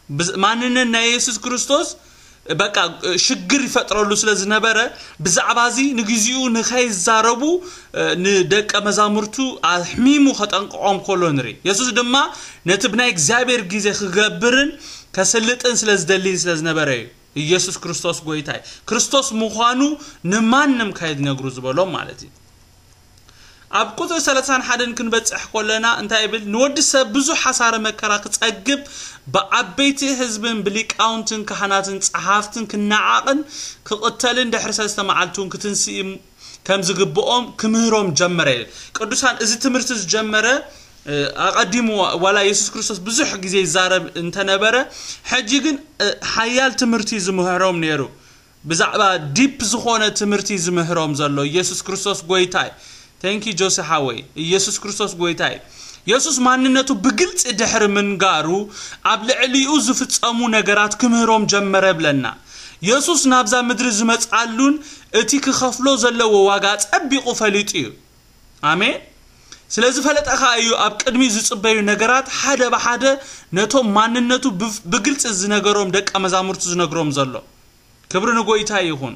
ብዝ- ማንነት ናይ የሱስ ክርስቶስ በቃ ሽግር ይፈጥረሉ ስለ ዝነበረ፣ ብዛዕባ እዚ ንግዚኡ ንኸይዛረቡ ንደቀ መዛሙርቱ ኣሕሚሙ ከጠንቅቖም ከሎ ንርኢ። የሱስ ድማ ነቲ ብናይ እግዚኣብሔር ግዜ ክገብርን ከስልጥን ስለ ዝደልን ስለ ዝነበረ እዩ። ኢየሱስ ክርስቶስ ጎይታ እዩ። ክርስቶስ ምዃኑ ንማንም ካይትነግሩ ዝበሎም ማለት እዩ። ኣብ ቁጽሪ ሰላሳን ሓደን ክንበጽሕ ከለና እንታይ ይብል? ንወዲ ሰብ ብዙሕ ሓሳረ መከራ ክጸግብ ብዓበይቲ ህዝብን ብሊቃውንትን ካህናትን ጸሓፍትን ክነዓቕን ክቕተልን ድሕሪ ሰለስተ መዓልቲ እውን ክትንስእ ከም ዝግብኦም ክምህሮም ጀመረ ይብል። ቅዱሳን፣ እዚ ትምህርቲ ዝጀመረ ኣቐዲሙ ዋላ የሱስ ክርስቶስ ብዙሕ ግዜ ይዛረብ እንተነበረ፣ ሕጂ ግን ሓያል ትምህርቲ ዝምህሮም ነይሩ። ብዛዕባ ዲፕ ዝኾነ ትምህርቲ ዝምህሮም ዘሎ። ኢየሱስ ክርስቶስ ጎይታይ። Thank you ጆሲ ሓወይ። ኢየሱስ ክርስቶስ ጎይታይ። የሱስ ማንነቱ ብግልጺ ድሕሪ ምንጋሩ ኣብ ልዕሊኡ ዝፍጸሙ ነገራት ክምህሮም ጀመረ ብለና። የሱስ ናብዛ ምድሪ ዝመጽኣሉን እቲ ክኸፍሎ ዘለዎ ዋጋ ጸቢቑ ፈሊጡ እዩ። ኣሜን። ስለ ዝፈለጠ ኸኣ እዩ ኣብ ቅድሚ ዝጽበዩ ነገራት ሓደ ብሓደ ነቶም ማንነቱ ብፍ- ብግልጺ ዝነገሮም ደቀ መዛሙርቱ ዝነግሮም ዘሎ። ክብሪ ንጎይታ ይኹን።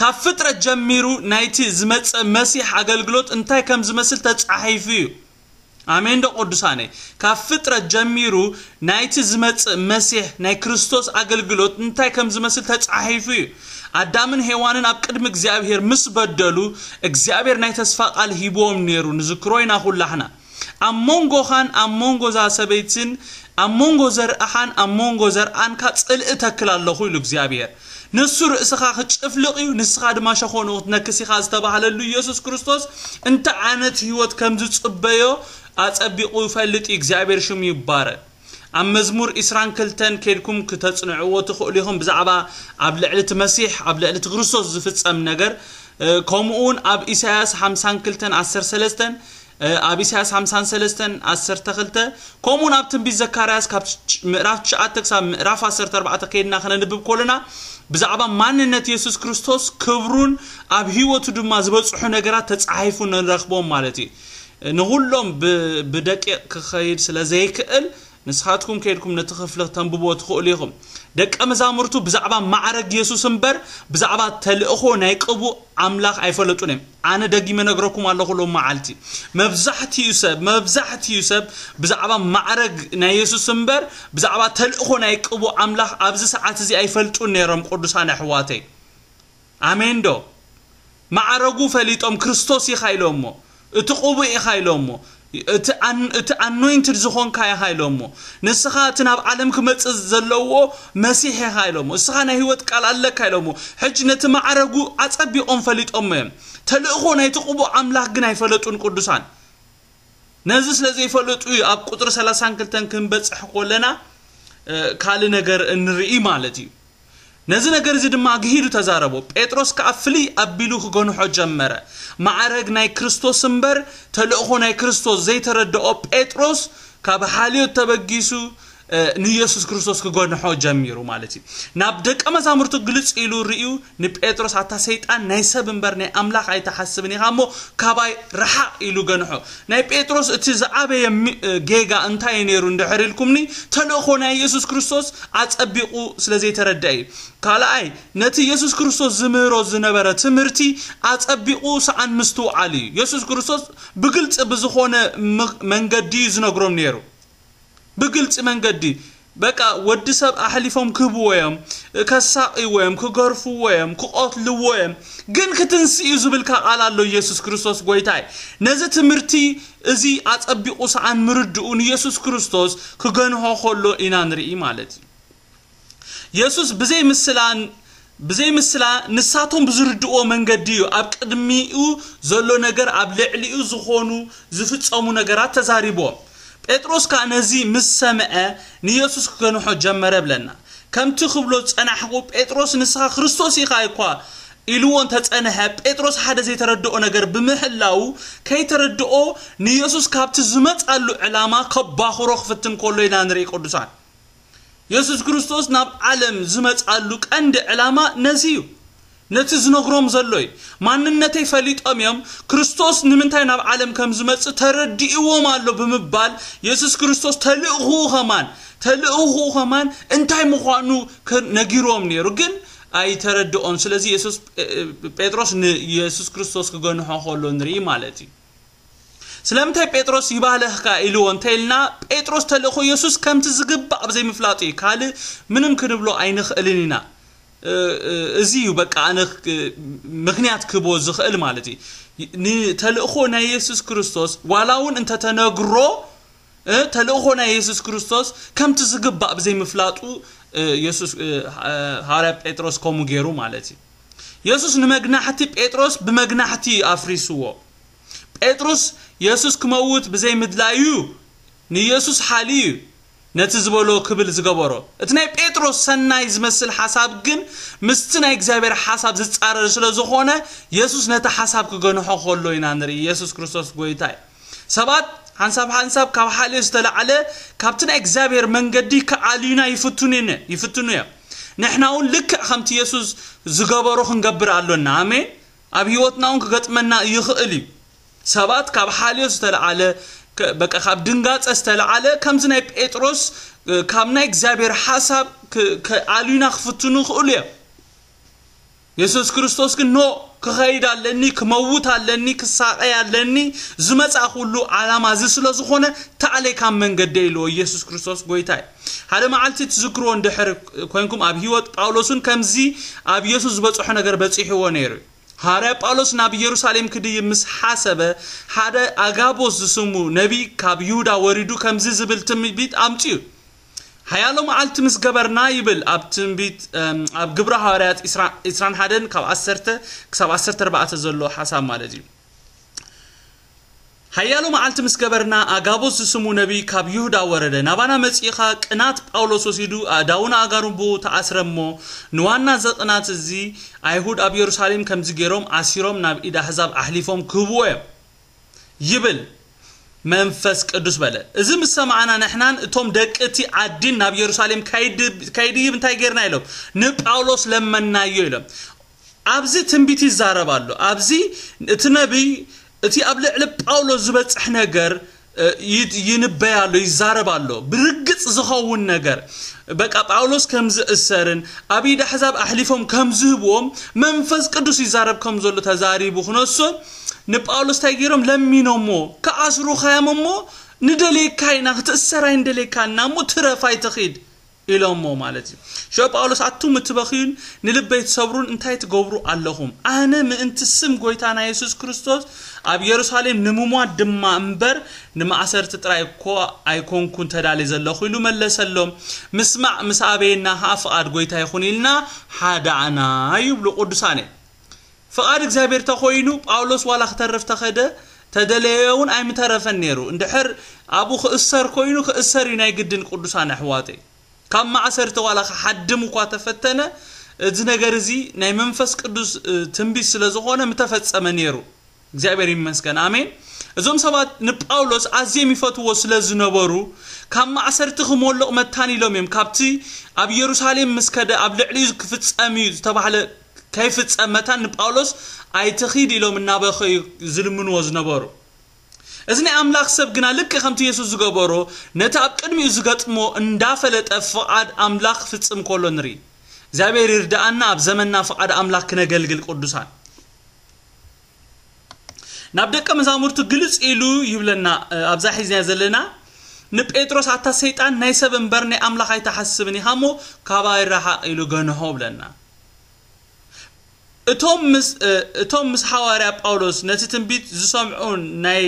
ካብ ፍጥረት ጀሚሩ ናይቲ ዝመጽእ መሲሕ ኣገልግሎት እንታይ ከም ዝመስል ተጻሒፉ እዩ። ኣሜን ዶ ቅዱሳነይ? ካብ ፍጥረት ጀሚሩ ናይቲ ዝመጽእ መሲሕ ናይ ክርስቶስ ኣገልግሎት እንታይ ከም ዝመስል ተጻሒፉ እዩ። ኣዳምን ሄዋንን ኣብ ቅድሚ እግዚኣብሔር ምስ በደሉ እግዚኣብሔር ናይ ተስፋ ቃል ሂብዎም ነይሩ። ንዝክሮ ኢና ኩላሕና። ኣብ መንጎኻን ኣብ መንጎ እዛ ሰበይትን ኣብ መንጎ ዘርእኻን ኣብ መንጎ ዘርኣንካ ጽልኢ ተክል ኣለኹ ኢሉ እግዚኣብሔር። ንሱ ርእስኻ ክጭፍልቕ እዩ፣ ንስኻ ድማ ሸኾንኡ ክትነክስ ኢኻ ዝተባህለሉ ኢየሱስ ክርስቶስ እንታይ ዓይነት ህይወት ከም ዝጽበዮ ኣጸቢቑ ይፈልጥ እዩ። እግዚኣብሔር ሽሙ ይባረክ። ኣብ መዝሙር ዕስራን ክልተን ከይድኩም ክተጽንዕዎ ትኽእሉ ኢኹም፣ ብዛዕባ ኣብ ልዕሊ እቲ መሲሕ ኣብ ልዕሊ እቲ ክርስቶስ ዝፍጸም ነገር። ከምኡ እውን ኣብ ኢሳያስ ሓምሳን ክልተን ዓሰርተ ሰለስተን ኣብ ኢሳያስ ሓምሳን ሰለስተን ዓሰርተ ክልተ፣ ከምኡ እውን ኣብ ትንቢት ዘካርያስ ካብ ምዕራፍ ትሽዓተ ክሳብ ምዕራፍ ዓሰርተ ኣርባዕተ ከይድና ክነንብብ ከለና ብዛዕባ ማንነት የሱስ ክርስቶስ ክብሩን ኣብ ህይወቱ ድማ ዝበጽሑ ነገራት ተጻሒፉ ንረኽቦም ማለት እዩ። ንኹሎም ብ- ብደቂቕ ክኸይድ ስለ ዘይክእል ንስኻትኩም ከይድኩም ነቲ ክፍሊ ክተንብብዎ ትኽእሉ ኢኹም። ደቀ መዛሙርቱ ብዛዕባ ማዕረግ የሱስ እምበር ብዛዕባ ተልእኾ ናይ ቅቡእ ኣምላኽ ኣይፈለጡን እዮም። ኣነ ደጊመ ነግረኩም ኣለኹ፣ ሎም መዓልቲ መብዛሕትኡ ሰብ መብዛሕትኡ ሰብ ብዛዕባ ማዕረግ ናይ የሱስ እምበር ብዛዕባ ተልእኾ ናይ ቅቡእ ኣምላኽ ኣብዚ ሰዓት እዚ ኣይፈልጡን ነይሮም። ቅዱሳን ኣሕዋተይ፣ ኣሜን ዶ? ማዕረጉ ፈሊጦም ክርስቶስ ኢኻ ኢሎሞ፣ እቲ ቅቡእ ኢኻ ኢሎሞ፣ እቲ ኣን- እቲ ኣኖይንትድ ዝኾንካ ኢኻ ኢሎሞ። ንስኻ እቲ ናብ ዓለም ክመጽእ ዘለዎ መሲሕ ኢኻ ኢሎሞ። ንስኻ ናይ ህይወት ቃል ኣለካ ኢሎሞ። ሕጂ ነቲ ማዕረጉ ኣጸቢቖም ፈሊጦሞ እዮም። ተልእኾ ናይቲ ቅቡእ ኣምላኽ ግን ኣይፈለጡን ቅዱሳን። ነዚ ስለ ዘይፈለጡ እዩ ኣብ ቁጽሪ ሰላሳን ክልተን ክንበጽሕ ከለና ካልእ ነገር እንርኢ ማለት እዩ። ነዚ ነገር እዚ ድማ ኣግሂዱ ተዛረቦ። ጴጥሮስ ከኣ ፍልይ ኣቢሉ ክገንሖ ጀመረ። ማዕረግ ናይ ክርስቶስ እምበር ተልእኾ ናይ ክርስቶስ ዘይተረድኦ ጴጥሮስ ካብ ሓልዮት ተበጊሱ ንኢየሱስ ክርስቶስ ክገንሖ ጀሚሩ ማለት እዩ። ናብ ደቀ መዛሙርቱ ግልጽ ኢሉ ርእዩ ንጴጥሮስ፣ ኣታ ሰይጣን፣ ናይ ሰብ እምበር ናይ ኣምላኽ ኣይትሓስብን ኢኻ እሞ ካባይ ረሓቕ ኢሉ ገንሖ። ናይ ጴጥሮስ እቲ ዝዓበየ ሚ- ጌጋ እንታይ እዩ ነይሩ እንድሕር ኢልኩምኒ፣ ተልእኾ ናይ ኢየሱስ ክርስቶስ ኣጸቢቑ ስለ ዘይተረድአ እዩ። ካልኣይ፣ ነቲ ኢየሱስ ክርስቶስ ዝምህሮ ዝነበረ ትምህርቲ ኣጸቢቑ ሰኣን ምስትውዓል እዩ። ኢየሱስ ክርስቶስ ብግልጺ ብዝኾነ ም- መንገዲ እዩ ዝነግሮም ነይሩ። ብግልጺ መንገዲ በቃ ወዲ ሰብ ኣሕሊፎም ክህብዎ እዮም፣ ከሳቕይዎ እዮም፣ ክገርፍዎ እዮም፣ ክቐትልዎ እዮም። ግን ክትንስእ እዩ ዝብልካ ቃል ኣሎ ኢየሱስ ክርስቶስ ጎይታይ። ነዚ ትምህርቲ እዚ ኣጸቢቑ ሰኣን ምርድኡ ንኢየሱስ ክርስቶስ ክገንሖ ከሎ ኢና ንርኢ ማለት እዩ። ኢየሱስ ብዘይ ምስላ ብዘይ ምስላ ንሳቶም ብዝርድእዎ መንገዲ እዩ ኣብ ቅድሚኡ ዘሎ ነገር ኣብ ልዕሊኡ ዝኾኑ ዝፍጸሙ ነገራት ተዛሪብዎም። ጴጥሮስ ከኣ ነዚ ምስ ሰምዐ ንኢየሱስ ክገንሖ ጀመረ ብለና። ከምቲ ክብሎ ዝጸናሕኩ ጴጥሮስ ንስኻ ክርስቶስ ኢኻ እኳ ኢልዎ እንተጸንሐ ጴጥሮስ ሓደ ዘይተረድኦ ነገር ብምሕላው ከይተረድኦ ንኢየሱስ ካብቲ ዝመጻሉ ዕላማ ከባኽሮ ክፍትን ከሎ ኢና ንርኢ ቅዱሳን። የሱስ ክርስቶስ ናብ ዓለም ዝመጻሉ ቀንዲ ዕላማ ነዚ እዩ። ነቲ ዝነግሮም ዘሎ እዩ። ማንነተይ ፈሊጦም እዮም። ክርስቶስ ንምንታይ ናብ ዓለም ከም ዝመጽእ ተረዲእዎም ኣሎ ብምባል የሱስ ክርስቶስ ተልእኹ ከማን ተልእኹ ከማን እንታይ ምዃኑ ከ- ነጊርዎም ነይሩ፣ ግን ኣይተረድኦን። ስለዚ የሱስ ጴጥሮስ ንየሱስ ክርስቶስ ክገንሖ ከሎ ንርኢ ማለት እዩ። ስለምንታይ ጴጥሮስ ይባለኽካ ኢልዎ እንተኢልና ጴጥሮስ ተልእኾ የሱስ ከምቲ ዝግባእ ብዘይምፍላጡ እዩ። ካልእ ምንም ክንብሎ ኣይንኽእልን ኢና። እዚ እዩ በቃ ኣነ ምክንያት ክቦ ዝኽእል ማለት እዩ። ንተልእኾ ናይ የሱስ ክርስቶስ ዋላ እውን እንተተነግሮ ተልእኾ ናይ የሱስ ክርስቶስ ከምቲ ዝግባእ ብዘይምፍላጡ የሱስ ሃዋርያ ጴጥሮስ ከምኡ ገይሩ ማለት እዩ። የሱስ ንመግናሕቲ ጴጥሮስ ብመግናሕቲ ኣፍሪስዎ። ጴጥሮስ የሱስ ክመውት ብዘይምድላዩ ንየሱስ ሓልዩ እዩ ነቲ ዝበሎ ክብል ዝገበሮ። እቲ ናይ ጴጥሮስ ሰናይ ዝመስል ሓሳብ ግን ምስቲ ናይ እግዚኣብሔር ሓሳብ ዝጻረር ስለ ዝኾነ የሱስ ነቲ ሓሳብ ክገንሖ ከሎ ኢና ንርኢ። የሱስ ክርስቶስ ጎይታ እዩ። ሰባት ሓንሳብ ሓንሳብ ካብ ሓልዮ ዝተላዕለ ካብቲ ናይ እግዚኣብሔር መንገዲ ክኣልዩና ይፍትኑ ይነ- ይፍትኑ እዮም። ንሕና እውን ልክዕ ከምቲ የሱስ ዝገበሮ ክንገብር ኣሎና። ኣሜን። ኣብ ህይወትና እውን ክገጥመና ይኽእል እዩ። ሰባት ካብ ሓልዮ ዝተለዓለ ከ- በቃ ካብ ድንጋጸ ዝተለዓለ ከምዚ ናይ ጴጥሮስ እ፣ ካብ ናይ እግዚኣብሔር ሓሳብ ክ- ክኣልዩና ክፍትኑ ይኽእሉ እዮም። የሱስ ክርስቶስ ግን ኖ ክኸይድ ኣለኒ፣ ክመውት ኣለኒ፣ ክሳቐይ ኣለኒ፣ ዝመጻ ኩሉ ዓላማ እዚ ስለ ዝኾነ ታዕለይ ካብ መንገደ ኢልዎ። ኢየሱስ ክርስቶስ ጎይታ እዩ። ሓደ መዓልቲ ትዝክርዎ እንድሕር ኮንኩም ኣብ ህይወት ጳውሎስን ከምዚ ኣብ ኢየሱስ ዝበጽሖ ነገር በጺሕዎ ነይሩ። ሃዋርያ ጳውሎስ ናብ ኢየሩሳሌም ክድይብ ምስ ሓሰበ ሓደ ኣጋቦስ ዝስሙ ነቢይ ካብ ይሁዳ ወሪዱ ከምዚ ዝብል ትንቢት ኣምጺኡ። ሓያሎ መዓልቲ ምስ ገበርና ይብል ኣብ ትንቢት እም፣ ኣብ ግብረ ሃዋርያት ዕስራን ሓደን ካብ ዓሰርተ ክሳብ ዓሰርተ ኣርባዕተ ዘሎ ሓሳብ ማለት እዩ። ሓያሎ መዓልቲ ምስ ገበርና ኣጋቦስ ዝስሙ ነቢይ ካብ ይሁዳ ወረደ። ናባና መጺእኻ ቅናት ጳውሎስ ወሲዱ ኣእዳውን ኣእጋሩን ብኡ ተኣስረ እሞ ንዋና ዘቕናት እዚ ኣይሁድ ኣብ የሩሳሌም ከምዚ ገይሮም ኣሲሮም ናብ ኢድ ኣሕዛብ ኣሕሊፎም ክህብዎ እዮም ይብል መንፈስ ቅዱስ በለ። እዚ ምስ ሰማዕና ንሕናን እቶም ደቂ እቲ ዓዲን ናብ የሩሳሌም ከይድ- ከይድይብ እንታይ ጌርና ኢሎም ንጳውሎስ ለመናዮ ኢሎም። ኣብዚ ትንቢት ይዛረብ ኣሎ። ኣብዚ እቲ ነቢይ እቲ ኣብ ልዕሊ ጳውሎስ ዝበጽሕ ነገር እ፣ ይድ- ይንበይ ኣሎ፣ ይዛረብ ኣሎ። ብርግጽ ዝኸውን ነገር በቃ ጳውሎስ ከም ዝእሰርን ኣብ ኢድ ኣሕዛብ ኣሕሊፎም ከም ዝህብዎም መንፈስ ቅዱስ ይዛረብ ከም ዘሎ ተዛሪቡ ክነሶ ንጳውሎስ እንታይ ገይሮም ለሚኖሞ ክኣስሩኻ እዮም እሞ ንደልየካ ኢና ክትእሰር ኣይንደልየካና እሞ ትረፍ ኣይትኺድ ኢሎሞ ማለት እዩ። ሽዑ ጳውሎስ ኣቱም እትበኽዩን ንልበይ ትሰብሩን እንታይ ትገብሩ ኣለኹም? ኣነ ምእንቲ ስም ጎይታና የሱስ ክርስቶስ ኣብ የሩሳሌም ንምሟት ድማ እምበር ንማእሰርቲ ጥራይ እኮ ኣይኮንኩን ተዳልየ ዘለኹ ኢሉ መለሰሎም። ምስማዕ ምስ ኣበየና ኸዓ ፍቓድ ጎይታ ይኹን ኢልና ሓዳእና ይብሉ ቅዱሳነ። ፍቓድ እግዚኣብሔር ተኾይኑ ጳውሎስ ዋላ ክተርፍ ተኸደ ተደለየ እውን ኣይምተረፈን ነይሩ። እንድሕር ኣብኡ ክእሰር ኮይኑ ክእሰር እዩ ናይ ግድን ቅዱሳን ኣሕዋተይ። ካብ ማእሰርቲ ዋላ ክሓድም እኳ ተፈተነ፣ እዚ ነገር እዚ ናይ መንፈስ ቅዱስ ትንቢት ስለ ዝኾነ ምተፈጸመ ነይሩ። እግዚኣብሔር ይመስገን። ኣሜን። እዞም ሰባት ንጳውሎስ ኣዝዮም ይፈትዎ ስለ ዝነበሩ ካብ ማእሰርቲ ክሞልቕ መታን ኢሎም እዮም። ካብቲ ኣብ ኢየሩሳሌም ምስ ከደ ኣብ ልዕሊኡ ክፍጸም እዩ ዝተባህለ ከይፍጸም መታን ንጳውሎስ ኣይትኺድ ኢሎም እናበኸዩ ዝልምንዎ ዝነበሩ። እዚ ናይ ኣምላኽ ሰብ ግና ልክ ከምቲ የሱስ ዝገበሮ ነቲ ኣብ ቅድሚኡ ዝገጥሞ እንዳፈለጠ ፍቓድ ኣምላኽ ክፍጽም ከሎ ንርኢ። እግዚኣብሔር ይርዳኣና ኣብ ዘመንና ፍቓድ ኣምላኽ ክነገልግል ቅዱሳን። ናብ ደቀ መዛሙርቱ ግልጽ ኢሉ ይብለና። ኣብዛ ሒዝና ዘለና ንጴጥሮስ ኣታ ሰይጣን ናይ ሰብ እምበር ናይ ኣምላኽ ኣይትሓስብን ኢኻ እሞ ካባይ ርሓቕ ኢሉ ገንሖ ብለና። እቶም ምስ እቶም ምስ ሓዋርያ ጳውሎስ ነቲ ትንቢት ዝሰምዑ ናይ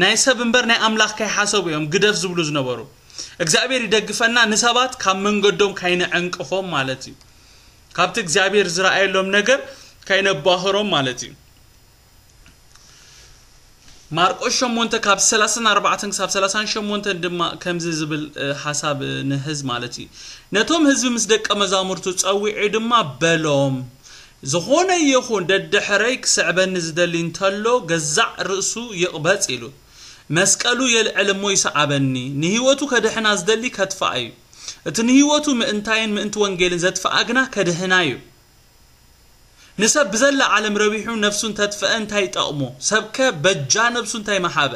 ናይ ሰብ እምበር ናይ ኣምላኽ ከይሓሰቡ እዮም ግደፍ ዝብሉ ዝነበሩ። እግዚኣብሔር ይደግፈና ንሰባት ካብ መንገዶም ካይንዕንቅፎም ማለት እዩ። ካብቲ እግዚኣብሔር ዝረኣየሎም ነገር ካይነባህሮም ማለት እዩ። ማርቆስ ሸሞንተ ካብ ሰላሳን ኣርባዕተን ክሳብ ሰላሳን ሸሞንተን ድማ ከምዚ ዝብል ሓሳብ ንሕዝ ማለት እዩ። ነቶም ህዝቢ ምስ ደቀ መዛሙርቱ ጸዊዑ ድማ በሎም፣ ዝኾነ ይኹን ደድሕረይ ክስዕበኒ ዝደሊ እንተሎ ገዛእ ርእሱ ይቕበጽ ኢሉ መስቀሉ የልዕል እሞ ይስዓበኒ። ንህይወቱ ከድሕና ዝደሊ ከጥፍኣ እዩ። እቲ ንህይወቱ ምእንታይን ምእንቲ ወንጌልን ዘጥፍኣ ግና ከድህና እዩ። ንሰብ ብዘላ ዓለም ረቢሑ ነፍሱ እንተጥፍአ እንታይ ይጠቕሞ? ሰብከ በጃ ነፍሱ እንታይ መሓበ?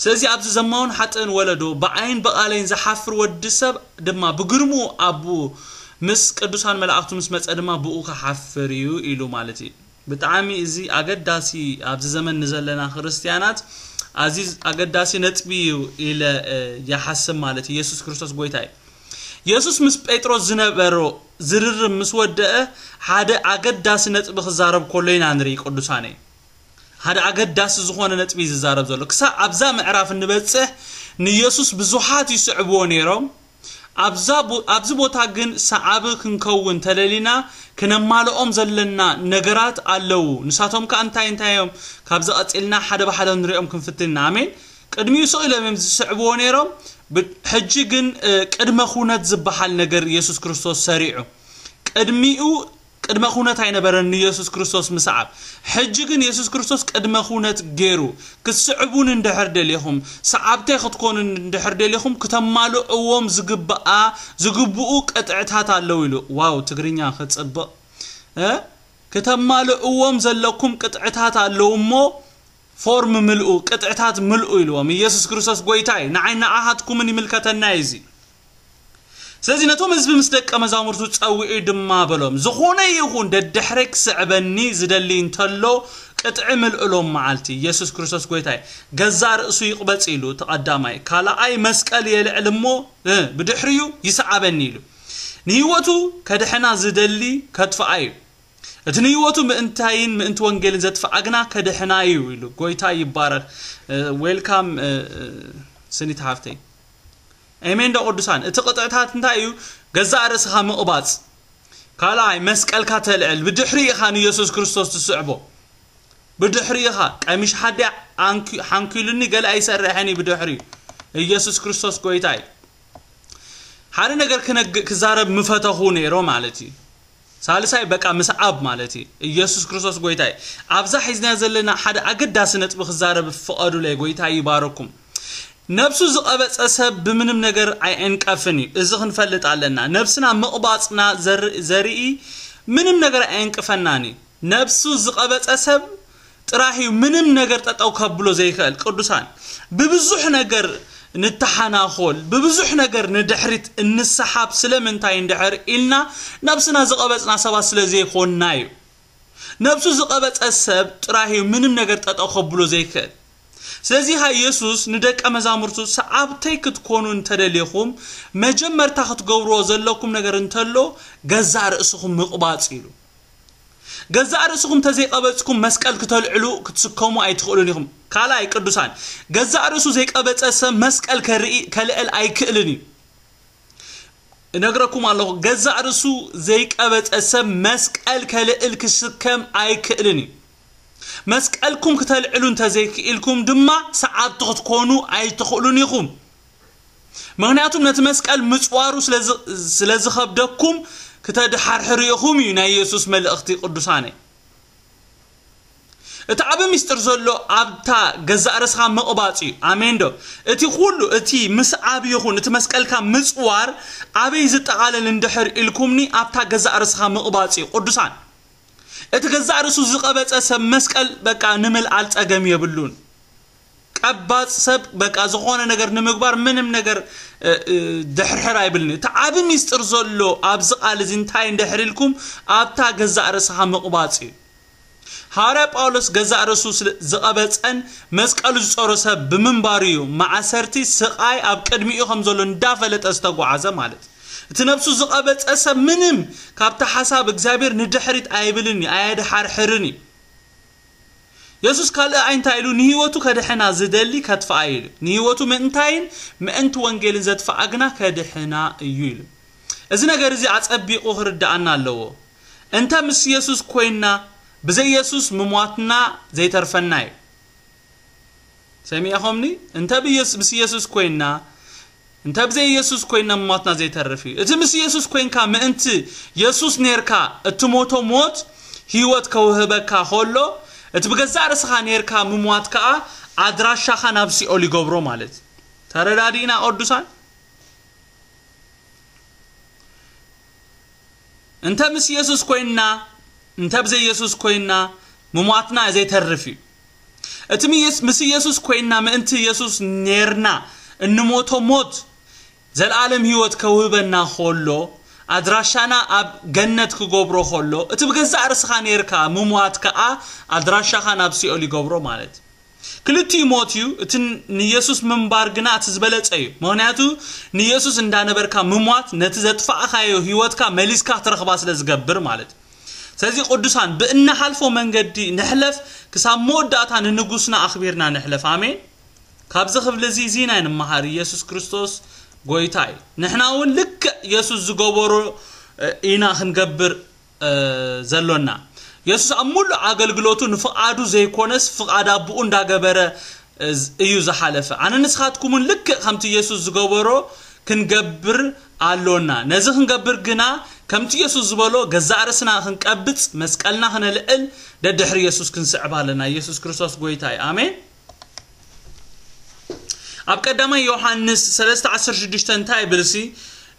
ስለዚ ኣብዚ ዘማውን ሓጥእን ወለዶ ብዓይን ብቓለይን ዝሓፍር ወዲ ሰብ ድማ ብግርምኡ ኣቡ ምስ ቅዱሳን መላእክቱ ምስ መጸ ድማ ብኡ ክሓፍር እዩ ኢሉ ማለት እዩ። ብጣዕሚ እዚ ኣገዳሲ ኣብዚ ዘመን ንዘለና ክርስትያናት ኣዚ ኣገዳሲ ነጥቢ እዩ ኢለ ይሓስብ ማለት እዩ። ኢየሱስ ክርስቶስ ጎይታ እዩ። የሱስ ምስ ጴጥሮስ ዝነበሮ ዝርርብ ምስ ወደአ ሓደ ኣገዳሲ ነጥቢ ክዛረብ ከሎ ኢና ንርኢ ቅዱሳነይ። ሓደ ኣገዳሲ ዝኾነ ነጥቢ እዩ ዝዛረብ ዘሎ። ክሳብ ኣብዛ ምዕራፍ እንበጽሕ ንየሱስ ብዙሓት ይስዕብዎ ነይሮም። ኣብዛ ቦ- ኣብዚ ቦታ ግን ሰዓቢ ክንከውን ተለሊና ክነማልኦም ዘለና ነገራት ኣለዉ። ንሳቶም ከኣ እንታይ እንታይ እዮም? ካብዚ ቀጺልና ሓደ ብሓደ ንሪኦም ክንፍትን ኢና። ኣሜን። ቅድሚኡ ስቕ ኢሎም እዮም ዝስዕብዎ ነይሮም። ብ- ሕጂ ግን እ፣ ቅድመ ኩነት ዝበሃል ነገር የሱስ ክርስቶስ ሰሪዑ። ቅድሚኡ ቅድመ ኩነት ኣይነበረን ንየሱስ ክርስቶስ ምስዓብ። ሕጂ ግን የሱስ ክርስቶስ ቅድመ ኩነት ገይሩ ክትስዕቡን እንድሕር ደሊኹም፣ ሰዓብተይ ክትኮኑን እንድሕር ደሊኹም ክተማልእዎም ዝግብኣ ዝግብኡ ቅጥዕታት ኣለዉ ኢሉ። ዋው ትግርኛ ክጽብቕ እ ክተማልእዎም ዘለኩም ቅጥዕታት ኣለዉ እሞ ፎርም ምልኡ ቅጥዕታት ምልኡ ኢልዎም። ኢየሱስ ክርስቶስ ጎይታ እዩ። ንዓይ ንዓኻትኩምን ይምልከተና እዩ እዚ። ስለዚ ነቶም ህዝቢ ምስ ደቀ መዛሙርቱ ጸዊዑ ድማ በሎም፣ ዝኾነ ይኹን ደድሕረይ ክስዕበኒ ዝደሊ እንተሎ ቅጥዒ ምልእሎም መዓልቲ። ኢየሱስ ክርስቶስ ጎይታ እዩ። ገዛእ ርእሱ ይቕበጽ ኢሉ እቲ ቀዳማይ፣ ካልኣይ መስቀል የልዕል እሞ እ፣ ብድሕሪኡ ይስዓበኒ ኢሉ። ንህይወቱ ከድሕና ዝደሊ ከጥፍኣ እዩ። እቲ ንህይወቱ ምእንታይን ምእንቲ ወንጌልን ዘጥፍኣ ግና ከድሕና እዩ ኢሉ። ጎይታ ይባረክ። እ፣ ዌልካም እ፣ እ፣ ስኒት ሃፍተይ። ኤሜን ዶ ቅዱሳን? እቲ ቅጥዕታት እንታይ እዩ? ገዛእ ርእስኻ ምቕባጽ። ካልኣይ መስቀልካ ተልዕል። ብድሕሪ ኢኻ ንየሱስ ክርስቶስ ትስዕቦ። ብድሕሪ ኢኻ ቀሚሽ ሓዲ ሓንኪ- ሓንኪሉኒ ገለ ኣይሰርሐን እዩ ብድሕሪኡ። ኢየሱስ ክርስቶስ ጎይታ እዩ። ሓደ ነገር ክነግ- ክዛረብ ምፈተኹ ነይሮ ማለት እዩ። ሳልሳይ በቃ ምስዓብ ማለት እዩ። ኢየሱስ ክርስቶስ ጎይታ እዩ። ኣብዛ ሒዝና ዘለና ሓደ ኣገዳሲ ነጥቢ ክዛረብ ፍቐዱለይ። ጎይታ ይባረኩም። ነብሱ ዝቐበጸ ሰብ ብምንም ነገር ኣይዕንቀፍን እዩ። እዚ ክንፈልጥ ኣለና። ነብስና ምቕባጽና ዘር- ዘርኢ ምንም ነገር ኣይዕንቅፈናን እዩ። ነብሱ ዝቐበጸ ሰብ ጥራሕ እዩ ምንም ነገር ጠጠው ከብሎ ዘይክእል። ቅዱሳን ብብዙሕ ነገር ንተሓናኾል፣ ብብዙሕ ነገር ንድሕሪት እንሰሓብ ስለምንታይ እንድሕር ኢልና ነብስና ዝቐበጽና ሰባት ስለ ዘይኮንና እዩ። ነብሱ ዝቐበጸ ሰብ ጥራሕ እዩ ምንም ነገር ጠጠው ከብሎ ዘይክእል። ስለዚ ኸዓ ኢየሱስ ንደቀ መዛሙርቱ፣ "ሰዓብተይ ክትኮኑ እንተደሊኹም፣ መጀመርታ ክትገብርዎ ዘለኩም ነገር እንተሎ፣ ገዛእ ርእስኹም ምቕባጽ" ኢሉ። ገዛእ ርእስኹም እንተዘይቀበጽኩም፣ መስቀል ክተልዕሉ ክትስከሙ ኣይትኽእሉን ኢኹም። ካልኣይ ቅዱሳን፣ ገዛእ ርእሱ ዘይቀበጸ ሰብ መስቀል ከርኢ፣ ከልዕል ኣይክእልን እዩ። እነግረኩም ኣለኹ፣ ገዛእ ርእሱ ዘይቀበጸ ሰብ መስቀል ከልዕል ክስከም ኣይክእልን እዩ። መስቀልኩም ክተልዕሉ እንተዘይክኢልኩም ድማ፣ ሰዓብቲ ክትኮኑ ኣይትኽእሉን ኢኹም። ምኽንያቱም ነቲ መስቀል ምጽዋሩ ስለ ዝ-፣ ስለ ዝኸብደኩም፣ ክተድሓርሕሩ ኢኹም እዩ ናይ ኢየሱስ መልእኽቲ ቅዱሳነይ። እቲ ዓቢ ምስጢር ዘሎ ኣብታ ገዛእ ርእስኻ ምቕባጽ እዩ። ኣሜን ዶ? እቲ ኩሉ፣ እቲ ምስዓብ ይኹን እቲ መስቀልካ ምጽዋር ኣበይ ዝጠቓለል እንድሕር ኢልኩምኒ፣ ኣብታ ገዛእ ርእስኻ ምቕባጽ እዩ። ቅዱሳን፣ እቲ ገዛእ ርእሱ ዝቐበጸ ሰብ መስቀል በቃ ንምልዓል ጸገም የብሉን። ቀባጽ ሰብ በቃ ዝኾነ ነገር ንምግባር ምንም ነገር፣ እ፣ እ፣ ድሕርሕር ኣይብልን። እቲ ዓቢ ምስጢር ዘሎ ኣብዚ ቃል እዚ እንታይ እንድሕር ኢልኩም፣ ኣብታ ገዛእ ርእስኻ ምቕባጽ እዩ። ሃዋርያ ጳውሎስ ገዛእ ርእሱ ስለ ዝቐበጸን መስቀሉ ዝጾሮ ሰብ ብምንባሩ እዩ፣ ማእሰርቲ፣ ስቓይ ኣብ ቅድሚኡ ከም ዘሎ እንዳፈለጠ ዝተጓዓዘ ማለት። እቲ ነብሱ ዝቐበጸ ሰብ ምንም ካብቲ ሓሳብ እግዚኣብሔር ንድሕሪት ኣይብልን እዩ፣ ኣየድሓርሕርን እዩ። የሱስ ካልእ እንታይ ኢሉ? "ንህይወቱ ከድሕና ዝደሊ ከጥፍኣ" ኢሉ። ንህይወቱ ምእንታይን ምእንቲ ወንጌልን ዘጥፍኣ ግና ከድሕና እዩ ኢሉ። እዚ ነገር እዚ ኣጸቢቑ ክርድኣና ኣለዎ። እንተ ምስ የሱስ ኮይንና፣ ብዘይ የሱስ ምሟትና ዘይተርፈና እዩ። ሰሚዕኹምኒ? እንተ ብየስ-፣ ምስ የሱስ ኮይንና፣ እንተ ብዘይ የሱስ ኮይንና ምሟትና ዘይተርፍ እዩ። እቲ ምስ የሱስ ኮይንካ ምእንቲ የሱስ ኔርካ እትሞቶ ሞት ህይወት ከውህበካ ከሎ፣ እቲ ብገዛእ ርእስኻ ኔርካ ምሟት ከኣ ኣድራሻኻ ናብ ሲኦል ይገብሮ ማለት እዩ። ተረዳዲእና ቅዱሳን? እንተ ምስ የሱስ ኮይንና፣ እንተ ብዘይ የሱስ ኮይንና ምሟትና ዘይተርፍ እዩ። እቲ ምስ፣ ምስ የሱስ ኮይንና ምእንቲ የሱስ ኔርና እንሞቶ ሞት ዘለኣለም ህይወት ከውህበና ከሎ፣ ኣድራሻና ኣብ ገነት ክገብሮ ከሎ፣ እቲ ብገዛእ ርእስኻ ኔርካ ምሟት ከኣ ኣድራሻኻ ናብ ሲኦል ይገብሮ ማለት እዩ። ክልቲኡ ሞት እዩ፣ እቲ ንየሱስ ምንባር ግና እቲ ዝበለጸ እዩ። ምኽንያቱ ንየሱስ እንዳነበርካ ምሟት ነቲ ዘጥፋእካዮ ህይወትካ መሊስካ ክትረኽባ ስለ ዝገብር ማለት እዩ። ስለዚ ቅዱሳን ብእንሓልፎ መንገዲ ንሕለፍ፣ ክሳብ መወዳእታ ንንጉስና ኣኽቢርና ንሕለፍ። ኣሜን። ካብዚ ክፍሊ እዚ፣ እዚ ናይ ንመሃር ኢየሱስ ክርስቶስ ጎይታ እዩ። ንሕና እውን ልክዕ የሱስ ዝገበሮ፣ እ፣ ኢና ክንገብር፣ እ፣ ዘሎና። የሱስ ኣብ ሙሉእ ኣገልግሎቱ ንፍቓዱ ዘይኮነስ ፍቓድ ኣቦኡ እንዳገበረ፣ እ፣ ዝ-፣ እዩ ዝሓለፈ። ኣነ ንስኻትኩምን ልክዕ ከምቲ የሱስ ዝገበሮ ክንገብር ኣሎና። ነዚ ክንገብር ግና ከምቲ የሱስ ዝበሎ ገዛእ ርእስና ክንቀብጽ፣ መስቀልና ክነልዕል፣ ደድሕሪ የሱስ ክንስዕብ ኣለና። ኢየሱስ ክርስቶስ ጎይታ እዩ። ኣሜን። ኣብ ቀዳማይ ዮሃንስ ሰለስተ ዓሰርተ ሽዱሽተ እንታይ ይብል ሲ?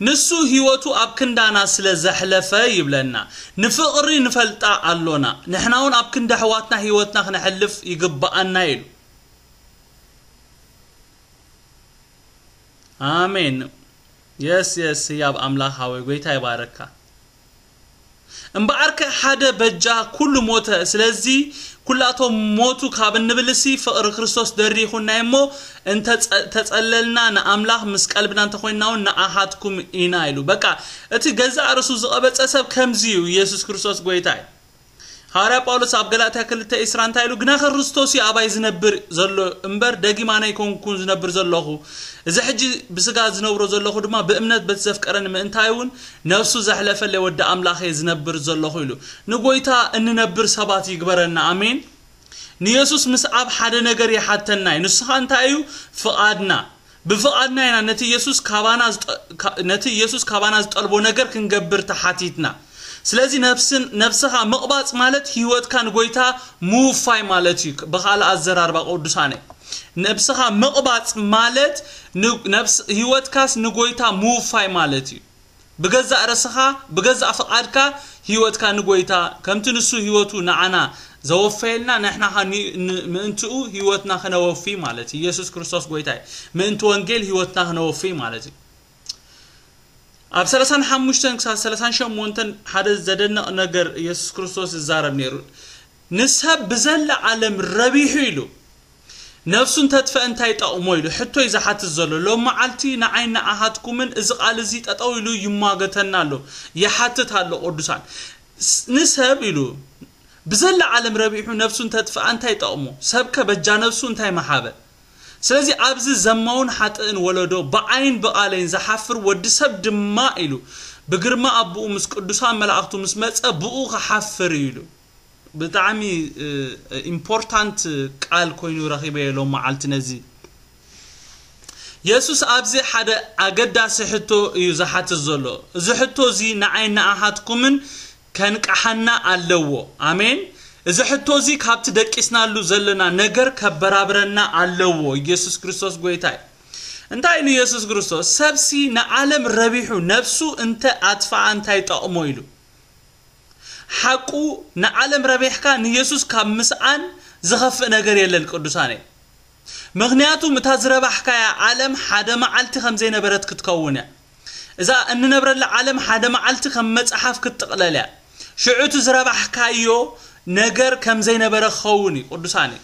"ንሱ ህይወቱ ኣብ ክንዳና ስለ ዘሕለፈ" ይብለና፣ "ንፍቕሪ ንፈልጣ ኣሎና፣ ንሕና እውን ኣብ ክንዲ ኣሕዋትና ህይወትና ክነሕልፍ ይግብኣና" ኢሉ። ኣሜን። የስ፣ የስ፣ ህያብ ኣምላኽ ሓወይ፣ ጎይታ ይባረካ። እምበኣርከ ሓደ በጃ ኩሉ ሞተ። ስለዚ ኩላቶም ሞቱ ካብ እንብልሲ ፍቕሪ ክርስቶስ ደሪኹና እሞ እንተ ጸ-፣ ተጸለልና ንኣምላኽ ምስ ቀልብና እንተኾይንና እውን ንኣኻትኩም ኢና ኢሉ። በቃ እቲ ገዛእ ርእሱ ዝቐበጸ ሰብ ከምዚ እዩ። ኢየሱስ ክርስቶስ ጎይታ እዩ። ሃዋርያ ጳውሎስ ኣብ ገላትያ ክልተ ዕስራ እንታይ ኢሉ? "ግና ክርስቶስ እዩ ኣባይ ዝነብር ዘሎ እምበር፣ ደጊም ኣነ ኣይኮንኩን ዝነብር ዘለኹ። እዚ ሕጂ ብስጋ ዝነብሮ ዘለኹ ድማ ብእምነት በቲ ዘፍቀረኒ ምእንታይ እውን ነፍሱ ዘሕለፈለይ ወዲ ኣምላኽ እየ ዝነብር ዘለኹ" ኢሉ። ንጎይታ እንነብር ሰባት ይግበረና። ኣሜን። ንየሱስ ምስዓብ ሓደ ነገር ይሓተና እዩ። ንሱ ኸኣ እንታይ እዩ? ፍቓድና። ብፍቓድና ኢና ነቲ የሱስ ካባና ዝጠ-፣ ካ-፣ ነቲ የሱስ ካባና ዝጠልቦ ነገር ክንገብር ተሓቲትና። ስለዚ ነፍስን-፣ ነፍስኻ ምቕባጽ ማለት ህይወትካ ንጎይታ ምውፋይ ማለት እዩ። ብኻልእ ኣዘራርባ ቅዱሳነይ፣ ነፍስኻ ምቕባጽ ማለት ን-፣ ነፍስ-፣ ህይወትካስ ንጎይታ ምውፋይ ማለት እዩ። ብገዛእ ርእስኻ፣ ብገዛእ ፍቓድካ ህይወትካ ንጎይታ፣ ከምቲ ንሱ ህይወቱ ንዓና ዘወፈየልና፣ ንሕና ኸ ኒ-፣ ን-፣ ምእንትኡ ህይወትና ክነወፊ ማለት እዩ። ኢየሱስ ክርስቶስ ጎይታ እዩ። ምእንቲ ወንጌል ህይወትና ክነወፊ ማለት እዩ። ኣብ ሰላሳን ሓሙሽተን ክሳብ ሰላሳን ሸሞንተን ሓደ ዘደንቕ ነገር ኢየሱስ ክርስቶስ ይዛረብ ነይሩ። "ንሰብ ብዘላ ዓለም ረቢሑ" ኢሉ፣ ነፍሱ እንተጥፈ እንታይ ጠቕሞ ኢሉ ሕቶ እዩ ዝሓትት ዘሎ። ሎም መዓልቲ ንዓይ ንኣሃትኩምን እዚ ቃል እዚ ጠጠው ኢሉ ይሟገተና ኣሎ፣ ይሓትት ኣሎ። ቅዱሳን፣ ንሰብ ኢሉ ብዘላ ዓለም ረቢሑ ነፍሱ እንተጥፍኣ እንታይ ጠቕሞ? ሰብከ በጃ ነፍሱ እንታይ መሓበ? ስለዚ ኣብዚ ዘማውን ሓጥእን ወለዶ፣ ብዓይን ብቓለይን ዝሓፍር ወዲ ሰብ ድማ ኢሉ፣ ብግርማ ኣቦኡ ምስ ቅዱሳን መላእኽቱ ምስ መጸ ብኡ ክሓፍር እዩ ኢሉ። ብጣዕሚ ኢምፖርታንት ቃል ኮይኑ ረኺበ ሎም መዓልቲ ነዚ። የሱስ ኣብዚ ሓደ ኣገዳሲ ሕቶ እዩ ዝሓትት ዘሎ። እዚ ሕቶ እዚ ንዓይ ንኣሃትኩምን ከንቃሓና ኣለዎ። ኣሜን። እዚ ሕቶ እዚ ካብቲ ደቂስናሉ ዘለና ነገር ከበራብረና ኣለዎ። ኢየሱስ ክርስቶስ ጎይታ እዩ። እንታይ ኢሉ ኢየሱስ ክርስቶስ? ሰብሲ ንዓለም ረቢሑ ነፍሱ እንተ ኣጥፍኣ እንታይ ጠቕሞ ኢሉ። ሓቁ ንዓለም ረቢሕካ ንየሱስ ካብ ምስኣን ዝኸፍእ ነገር የለን ቅዱሳነይ። ምኽንያቱም እታ ዝረባሕካያ ዓለም ሓደ መዓልቲ ከም ዘይነበረት ክትከውን እያ። እዛ እንነብረላ ዓለም ሓደ መዓልቲ ከም መጽሓፍ ክትጥቕለል እያ። ሽዑ እቲ ዝረባሕካዮ ነገር ከም ዘይነበረ ክኸውን እዩ ቅዱሳነይ።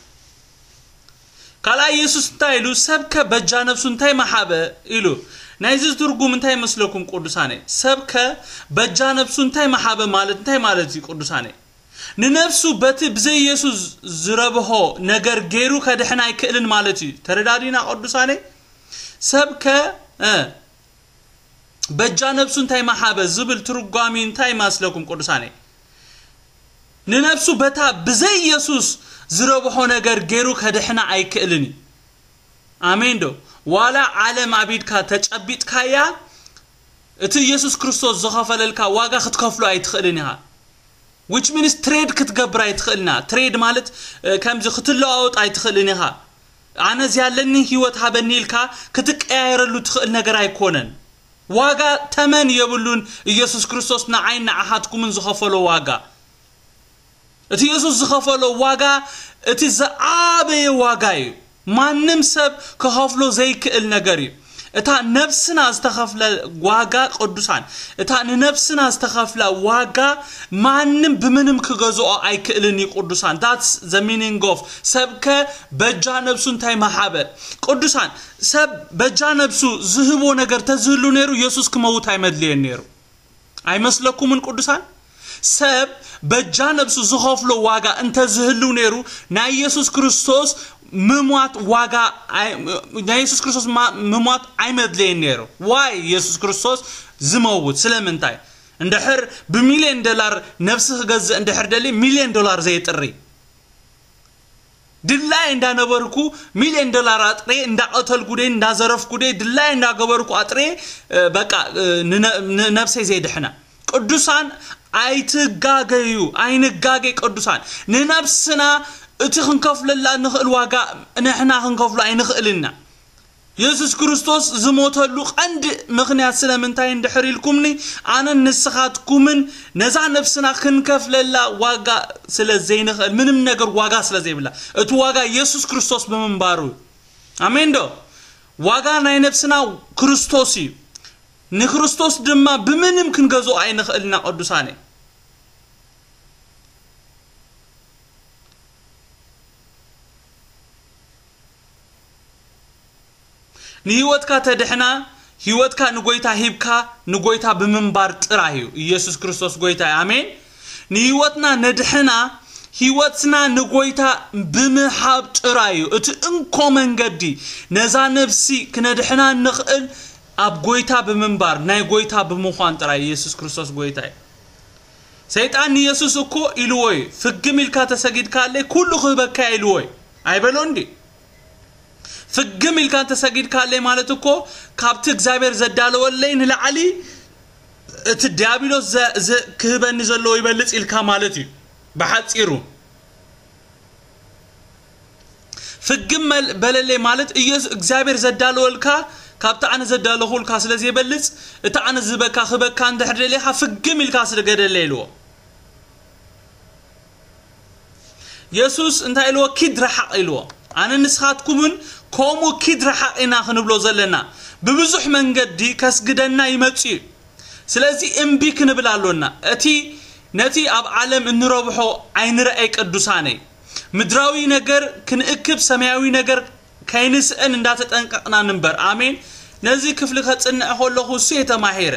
ካልኣይ የሱስ እንታይ ኢሉ? ሰብከ በጃ ነፍሱ እንታይ መሓበ ኢሉ። ናይዚ ትርጉም እንታይ ይመስለኩም ቅዱሳነይ? ሰብከ በጃ ነፍሱ እንታይ መሓበ ማለት እንታይ ማለት እዩ ቅዱሳነይ? ንነፍሱ በቲ ብዘይ የሱስ ዝረብሖ ነገር ገይሩ ከድሕን ኣይክእልን ማለት እዩ። ተረዳዲና ቅዱሳነይ? ሰብከ እ፣ በጃ ነፍሱ እንታይ መሓበ ዝብል ትርጓሚ እንታይ ይመስለኩም ቅዱሳነይ? ንነፍሱ በታ ብዘይ የሱስ ዝረብሖ ነገር ገይሩ ከድሕና ኣይክእልን እዩ። ኣሜን ዶ? ዋላ ዓለም ኣብ ኢድካ ተጨቢጥካያ፣ እቲ ኢየሱስ ክርስቶስ ዝኸፈለልካ ዋጋ ክትከፍሎ ኣይትኽእልን ኢኻ። Which means ትሬድ ክትገብር ኣይትኽእልና። ትሬድ ማለት እ፣ ከምዚ ክትለዋወጥ ኣይትኽእልን ኢኻ። ኣነ እዚ ኣለኒ ህይወት ሃበኒ ኢልካ ክትቀያየረሉ ትኽእል ነገር ኣይኮነን። ዋጋ ተመን የብሉን። ኢየሱስ ክርስቶስ ንዓይ ንዓኻትኩምን ዝኸፈሎ ዋጋ፣ እቲ ኢየሱስ ዝኸፈሎ ዋጋ እቲ ዝዓበየ ዋጋ እዩ። ማንም ሰብ ክኸፍሎ ዘይክእል ነገር እዩ። እታ ነፍስና ዝተኸፍለ ዋጋ ቅዱሳን፣ እታ ንነፍስና ዝተኸፍለ ዋጋ ማንም ብምንም ክገዝኦ ኣይክእልን እዩ ቅዱሳን። That's the meaning of ሰብከ በጃ ነፍሱ እንታይ መሓበ። ቅዱሳን፣ ሰብ በጃ ነፍሱ ዝህቦ ነገር ተዝህሉ ነይሩ ኢየሱስ ክመውት ኣይመድልየን ነይሩ። ኣይመስለኩምን ቅዱሳን? ሰብ በጃ ነብሱ ዝኸፍሎ ዋጋ እንተዝህልው ነይሩ ናይ ኢየሱስ ክርስቶስ ምሟት ዋጋ ኣይ-፣ ናይ ኢየሱስ ክርስቶስ ማ-፣ ምሟት ኣይመድለየን ነይሩ። ዋይ ኢየሱስ ክርስቶስ ዝመውት ስለምንታይ? እንድሕር ብሚልዮን ዶላር ነብሲ ክገዝእ እንድሕር ደሊ ሚልዮን ዶላር ዘየጥሪ ድላይ እንዳነበርኩ ሚልዮን ዶላር ኣጥሬ እንዳቀተልኩ ደይ እንዳዘረፍኩ ደይ ድላይ እንዳገበርኩ ኣጥሬ እ፣ በቃ እ፣ ንነ- ንነብሰይ ዘይድሕና ቅዱሳን ኣይትጋገዩ። ኣይንጋገ ቅዱሳን ንነብስና እቲ ክንከፍለላ ንኽእል ዋጋ ንሕና ክንከፍሎ ኣይንኽእልና። የሱስ ክርስቶስ ዝሞተሉ ቀንዲ ምኽንያት ስለምንታይ እንድሕር ኢልኩምኒ ኣነን ንስኻትኩምን ነዛ ነብስና ክንከፍለላ ዋጋ ስለ ዘይንኽእል ምንም ነገር ዋጋ ስለ ዘይብላ እቲ ዋጋ የሱስ ክርስቶስ ብምንባሩ እዩ። ኣሜን ዶ? ዋጋ ናይ ነብስና ክርስቶስ እዩ። ንክርስቶስ ድማ ብምንም ክንገዝኦ ኣይንኽእልና ቅዱሳነ። ንህይወትካ ተድሕና ህይወትካ ንጎይታ ሂብካ ንጎይታ ብምንባር ጥራይ እዩ። ኢየሱስ ክርስቶስ ጎይታ እዩ። ኣሜን። ንህይወትና ነድሕና ህይወትና ንጎይታ ብምሃብ ጥራይ እዩ። እቲ እንኮ መንገዲ ነዛ ነብሲ ክነድሕና እንኽእል ኣብ ጎይታ ብምንባር ናይ ጎይታ ብምዃን ጥራይ ኢየሱስ ክርስቶስ ጎይታ እዩ። ሰይጣን ንየሱስ እኮ ኢልዎ እዩ፣ ፍግም ኢልካ ተሰጊድካለይ ኩሉ ክህበካ ኢልዎ እዩ። ኣይበሎ እንዲ ፍግም ኢልካ እንተሰጊድካለይ ማለት እኮ ካብቲ እግዚኣብሔር ዘዳለወለይ ንላዕሊ እቲ ዲያብሎስ ዘ- ዘ- ክህበኒ ዘለዎ ይበልጽ ኢልካ ማለት እዩ። ብሓጺሩ ፍግም መል- በለለይ ማለት ኢየሱስ እግዚኣብሔር ዘዳለወልካ ካብቲ ኣነ ዘዳለኹልካ ስለ ዘይበልጽ እቲ ኣነ ዝበካ ክበካ እንድሕር ደሊኻ ፍግም ኢልካ ስገደለይ ኢልዎ። የሱስ እንታይ ኢልዎ? ኪድ ረሓቕ ኢልዎ። ኣነ ንስኻትኩምን ከምኡ ኪድ ረሓቕ ኢና ክንብሎ ዘለና። ብብዙሕ መንገዲ ከስግደና ይመጽእ እዩ። ስለዚ እምቢ ክንብል ኣሎና። እቲ ነቲ ኣብ ዓለም እንረብሖ ኣይንረኣይ ቅዱሳነይ። ምድራዊ ነገር ክንእክብ ሰማያዊ ነገር ከይንስእን እንዳተጠንቀቕና ንንበር። ኣሜን። ነዚ ክፍሊ ከጽንዕ ከለኹ እሱ የተማሄረ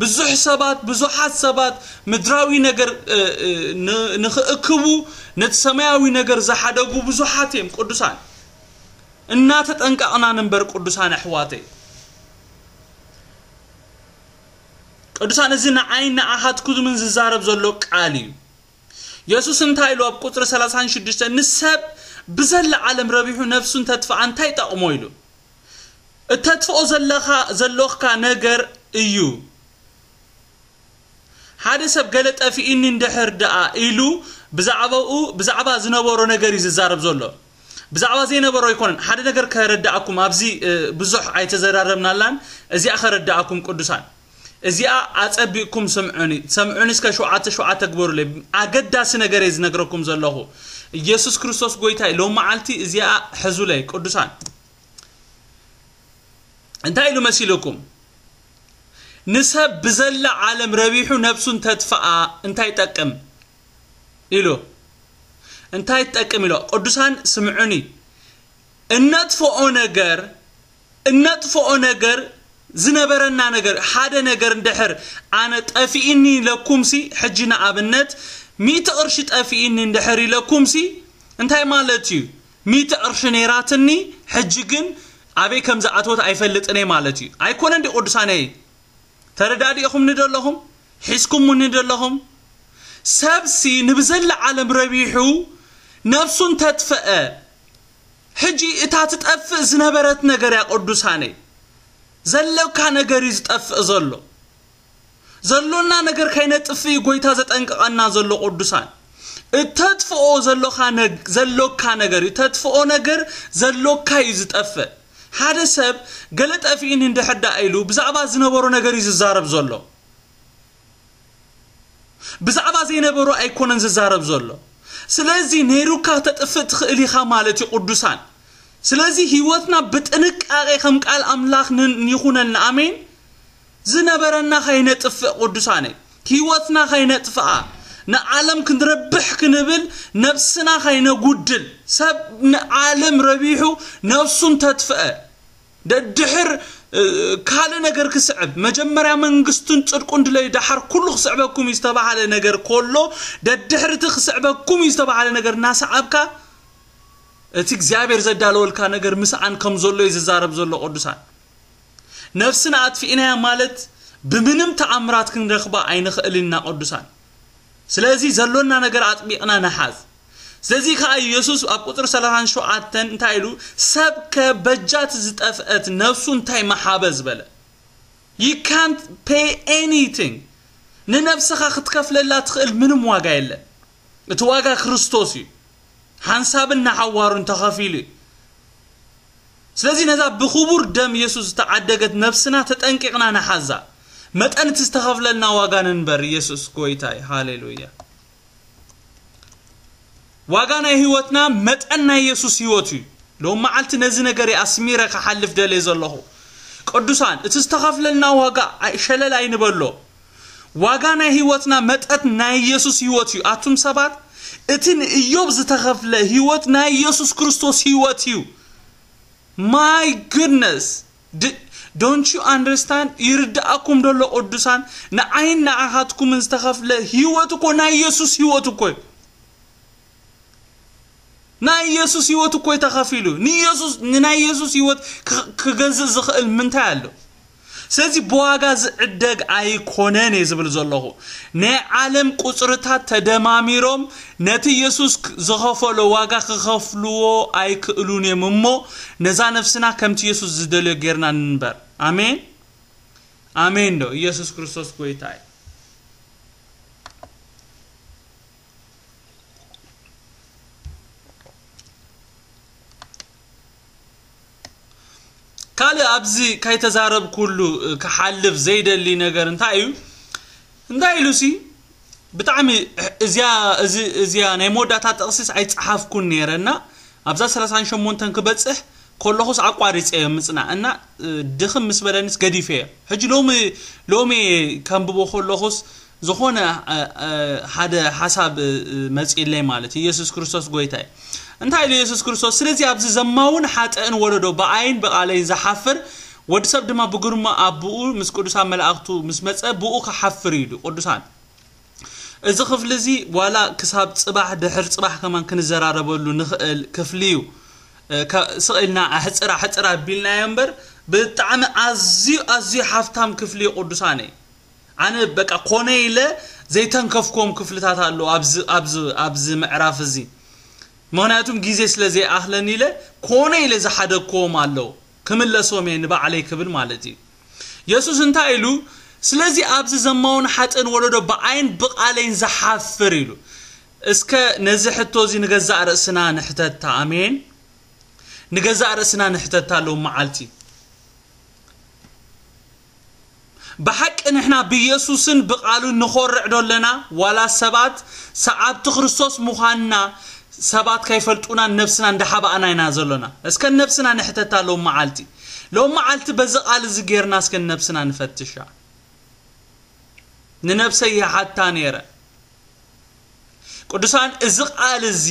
ብዙሕ ሰባት፣ ብዙሓት ሰባት ምድራዊ ነገር ንክእክቡ ነቲ ሰማያዊ ነገር ዝሓደጉ ብዙሓት እዮም። ቅዱሳን እናተጠንቀቕና ንንበር። ቅዱሳን ኣሕዋተይ፣ ቅዱሳን፣ እዚ ንዓይን ንዓኻትኩምን ዝዛረብ ዘሎ ቃል እዩ። የሱስ እንታይ ኢሉ ኣብ ቁጽሪ ሰላሳን ሽዱሽተን፣ ንሰብ ብዘላ ዓለም ረቢሑ ነፍሱ እንተጥፍኣ እንታይ ጠቕሞ ኢሉ? እተጥፍኦ ዘለኻ ዘሎካ ነገር እዩ። ሓደ ሰብ ገለ ጠፊእኒ እንድሕር ደኣ ኢሉ ብዛዕባኡ ብዛዕባ ዝነበሮ ነገር እዩ ዝዛረብ ዘሎ። ብዛዕባ ዘይነበሮ ኣይኮነን። ሓደ ነገር ከረዳኣኩም፣ ኣብዚ ብዙሕ ኣይተዘራረብናላን። እዚኣ ከረዳኣኩም ቅዱሳን፣ እዚኣ ኣጸቢቕኩም ስምዑኒ። ሰምዑኒ እስከ ሸውዓተ ሸውዓተ ግበሩለይ። ኣገዳሲ ነገር እየ ዝነግረኩም ዘለኹ። ኢየሱስ ክርስቶስ ጎይታይ። ሎም መዓልቲ እዚኣ ሕዙለይ ቅዱሳን። እንታይ ኢሉ መሲልኩም? ንሰብ ብዘላ ዓለም ረቢሑ ነብሱ እንተጥፍኣ እንታይ ይጠቅም ኢሉ። እንታይ ይጠቅም ኢሉ። ቅዱሳን ስምዑኒ። እነጥፍኦ ነገር፣ እነጥፍኦ ነገር፣ ዝነበረና ነገር፣ ሓደ ነገር እንድሕር ኣነ ጠፊእኒ ኢለኩምሲ፣ ሕጂ ንኣብነት ሚእቲ ቅርሺ ጠፊእኒ እንድሕር ኢለኩምሲ፣ እንታይ ማለት እዩ? ሚእቲ ቅርሺ ነይራትኒ፣ ሕጂ ግን ኣበይ ከም ዝኣተወት ኣይፈልጥን እየ ማለት እዩ። ኣይኮነን ድዩ ቅዱሳነይ? ተረዳዲእኹምኒ ዶ ኣለኹም? ሒዝኩምኒ ዶ ኣለኹም? ሰብሲ ንብዘላ ዓለም ረቢሑ ነብሱ እንተጥፍአ፣ ሕጂ እታ ትጠፍእ ዝነበረት ነገር እያ ቅዱሳነይ። ዘሎካ ነገር እዩ ዝጠፍእ ዘሎ። ዘሎና ነገር ከይነጥፍእ እዩ ጎይታ ዘጠንቅቐና ዘሎ ቅዱሳን። እተጥፍኦ ዘሎኻ ነግ-፣ ዘሎካ ነገር እዩ። እተጥፍኦ ነገር ዘሎካ እዩ ዝጠፍእ። ሓደ ሰብ ገለ ጠፊእኒ እንድሕር ደኣ ኢሉ ብዛዕባ ዝነበሮ ነገር እዩ ዝዛረብ ዘሎ። ብዛዕባ ዘይነበሮ ኣይኮነን ዝዛረብ ዘሎ። ስለዚ ነይሩካ ተጥፍእ ትኽእል ኢኻ ማለት እዩ ቅዱሳን። ስለዚ ህይወትና ብጥንቃቄ ከም ቃል ኣምላኽ ን-፣ ይኹነልና። ኣሜን። ዝነበረና ከይነጥፍእ ቅዱሳነይ፣ ህይወትና ከይነጥፍኣ፣ ንዓለም ክንረብሕ ክንብል ነብስና ከይነጉድል። ሰብ ንዓለም ረቢሑ ነብሱ እንተጥፍአ፣ ደድሕር፣ እ፣ ካልእ ነገር ክስዕብ፣ መጀመርያ መንግስቱን ጽድቁን ድለዩ፣ ደሓር ኩሉ ክስዕበኩም እዩ ዝተባሃለ ነገር ከሎ፣ ደድሕር እቲ ክስዕበኩም እዩ ዝተባሃለ ነገር እናሰዓብካ፣ እቲ እግዚኣብሔር ዘዳለወልካ ነገር ምስኣን ከም ዘሎ እዩ ዝዛረብ ዘሎ ቅዱሳን። ነፍስና ኣጥፊእናያ ማለት ብምንም ተኣምራት ክንረኽባ ኣይንኽእልን ኢና ቅዱሳን። ስለዚ ዘሎና ነገር ኣጥቢቕና ንሓዝ። ስለዚ ከኣ ኢየሱስ ኣብ ቁጽሪ ሰላሳን ሸውዓተን እንታይ ኢሉ? "ሰብከ በጃ እቲ ዝጠፍአት ነፍሱ እንታይ ምሓበ?" ዝበለ። You can't pay anything። ንነፍስኻ ክትከፍለላ ትኽእል ምንም ዋጋ የለን። እቲ ዋጋ ክርስቶስ እዩ። ሓንሳብን ንሓዋሩን ተኸፊሉ እዩ። ስለዚ ነዛ ብኽቡር ደም ኢየሱስ ዝተዓደገት ነፍስና ተጠንቂቕና ንሓዛ። መጠን እቲ ዝተኸፍለልና ዋጋ ንንበር። ኢየሱስ ጎይታ እዩ። ሃሌሉያ። ዋጋ ናይ ህይወትና መጠን ናይ ኢየሱስ ህይወት እዩ። ሎም መዓልቲ ነዚ ነገር እየ ኣስሚረ ክሓልፍ ደልየ ዘለኹ። ቅዱሳን፣ እቲ ዝተኸፍለልና ዋጋ ኣይ-፣ ሸለል ኣይንበሎ። ዋጋ ናይ ህይወትና መጠን ናይ ኢየሱስ ህይወት እዩ። ኣቱም ሰባት፣ እቲ ንእዮብ ዝተኸፍለ ህይወት ናይ ኢየሱስ ክርስቶስ ህይወት እዩ። My goodness. D-, don't you understand? ይርድኣኩም ደሎ ቅዱሳን? ንዓይን ንዓኻትኩምን ዝተኸፍለ ህይወት እኮ ናይ ኢየሱስ ህይወት እኮ እዩ። ናይ ኢየሱስ ህይወት እኮ እዩ ተኸፊሉ። ንኢየሱስ፣ ንናይ ኢየሱስ ህይወት ክ-፣ ክገዝእ ዝኽእል ምንታይ ኣሎ? ስለዚ ብዋጋ ዝዕደግ ኣይኮነን እየ ዝብል ዘለኹ። ናይ ዓለም ቁጽርታት ተደማሚሮም ነቲ ኢየሱስ ክ-፣ ዝኸፈሎ ዋጋ ክኸፍልዎ ኣይክእሉን እዮም እሞ፣ ነዛ ነፍስና ከምቲ ኢየሱስ ዝደልዮ ጌርና ንንበር። ኣሜን። ኣሜን ዶ? ኢየሱስ ክርስቶስ ጎይታ እዩ። ካልእ ኣብዚ ካይተዛረብኩሉ ክሓልፍ ዘይደሊ ነገር እንታይ እዩ? እንታይ ኢሉሲ? ብጣዕሚ እዚኣ፣ እዚ፣ እዚኣ ናይ መወዳእታ ጥቕሲስ ኣይጸሓፍኩን ነይረ እና ኣብዛ ሰላሳን ሸሞንተን ክበጽሕ ከለኹስ ኣቋሪጸዮ ምጽናዕ እና፣ ድኽም ምስ በለኒስ ገዲፈዮ። ሕጂ ሎሚ፣ ሎሚ ከንብቦ ከለኹስ ዝኾነ ሓደ ሓሳብ መፅኢለይ ማለት ኢየሱስ ክርስቶስ ጎይታ እዩ። እንታይ ኢሉ ኢየሱስ ክርስቶስ? ስለዚ ኣብዚ ዘማውን ሓጥእን ወለዶ ብኣይን ብቓለይን ዝሓፍር፣ ወዲ ሰብ ድማ ብግርማ ኣቦኡ ምስ ቅዱሳን መላእኽቱ ምስ መፀ ብኡ ክሓፍር እዩ ኢሉ። ቅዱሳን፣ እዚ ክፍሊ እዚ ዋላ ክሳብ ፅባሕ ድሕር ፅባሕ ከማን ክንዘራረበሉ ንኽእል ክፍሊ እዩ። ስቕ ኢልና ኣሕፅር ኣሕፅር ኣቢልናዮ እምበር ብጣዕሚ ኣዝዩ ኣዝዩ ሓፍታም ክፍሊ እዩ ቅዱሳነይ። ኣነ በቃ ኮነ ኢለ ዘይተንከፍክዎም ክፍልታት ኣለዉ ኣብዚ ምዕራፍ እዚ። ምኽንያቱም ግዜ ስለ ዘይኣኽለኒ ኢለ ኮነ ኢለ ዝሓደግክዎም ኣለዉ። ክምለሶም እየ ንባዕለይ ክብል ማለት እዩ። የሱስ እንታይ ኢሉ? ስለዚ ኣብዚ ዘማውን ሓጥእን ወለዶ ብኣይን ብቓለይን ዝሓፍር ኢሉ። እስከ ነዚ ሕቶ እዚ ንገዛእ ርእስና ንሕተታ። ኣሜን። ንገዛእ ርእስና ንሕተታ ኣለዉ መዓልቲ። ብሓቂ ንሕና ብኢየሱስን ብቓሉን ንኾርዕ ዶ ኣለና? ዋላ ሰባት ሰዓብቲ ክርስቶስ ምዃንና ሰባት ከይፈልጡና ነብስና እንዳሓባእና ኢና ዘሎና? እስከ ነብስና ንሕተታ ሎም መዓልቲ። ሎም መዓልቲ በዚ ቃል እዚ ጌርና እስከ ነብስና ንፈትሻ። ንነብሰይ ይሓታ ነይረ። ቅዱሳን፣ እዚ ቃል እዚ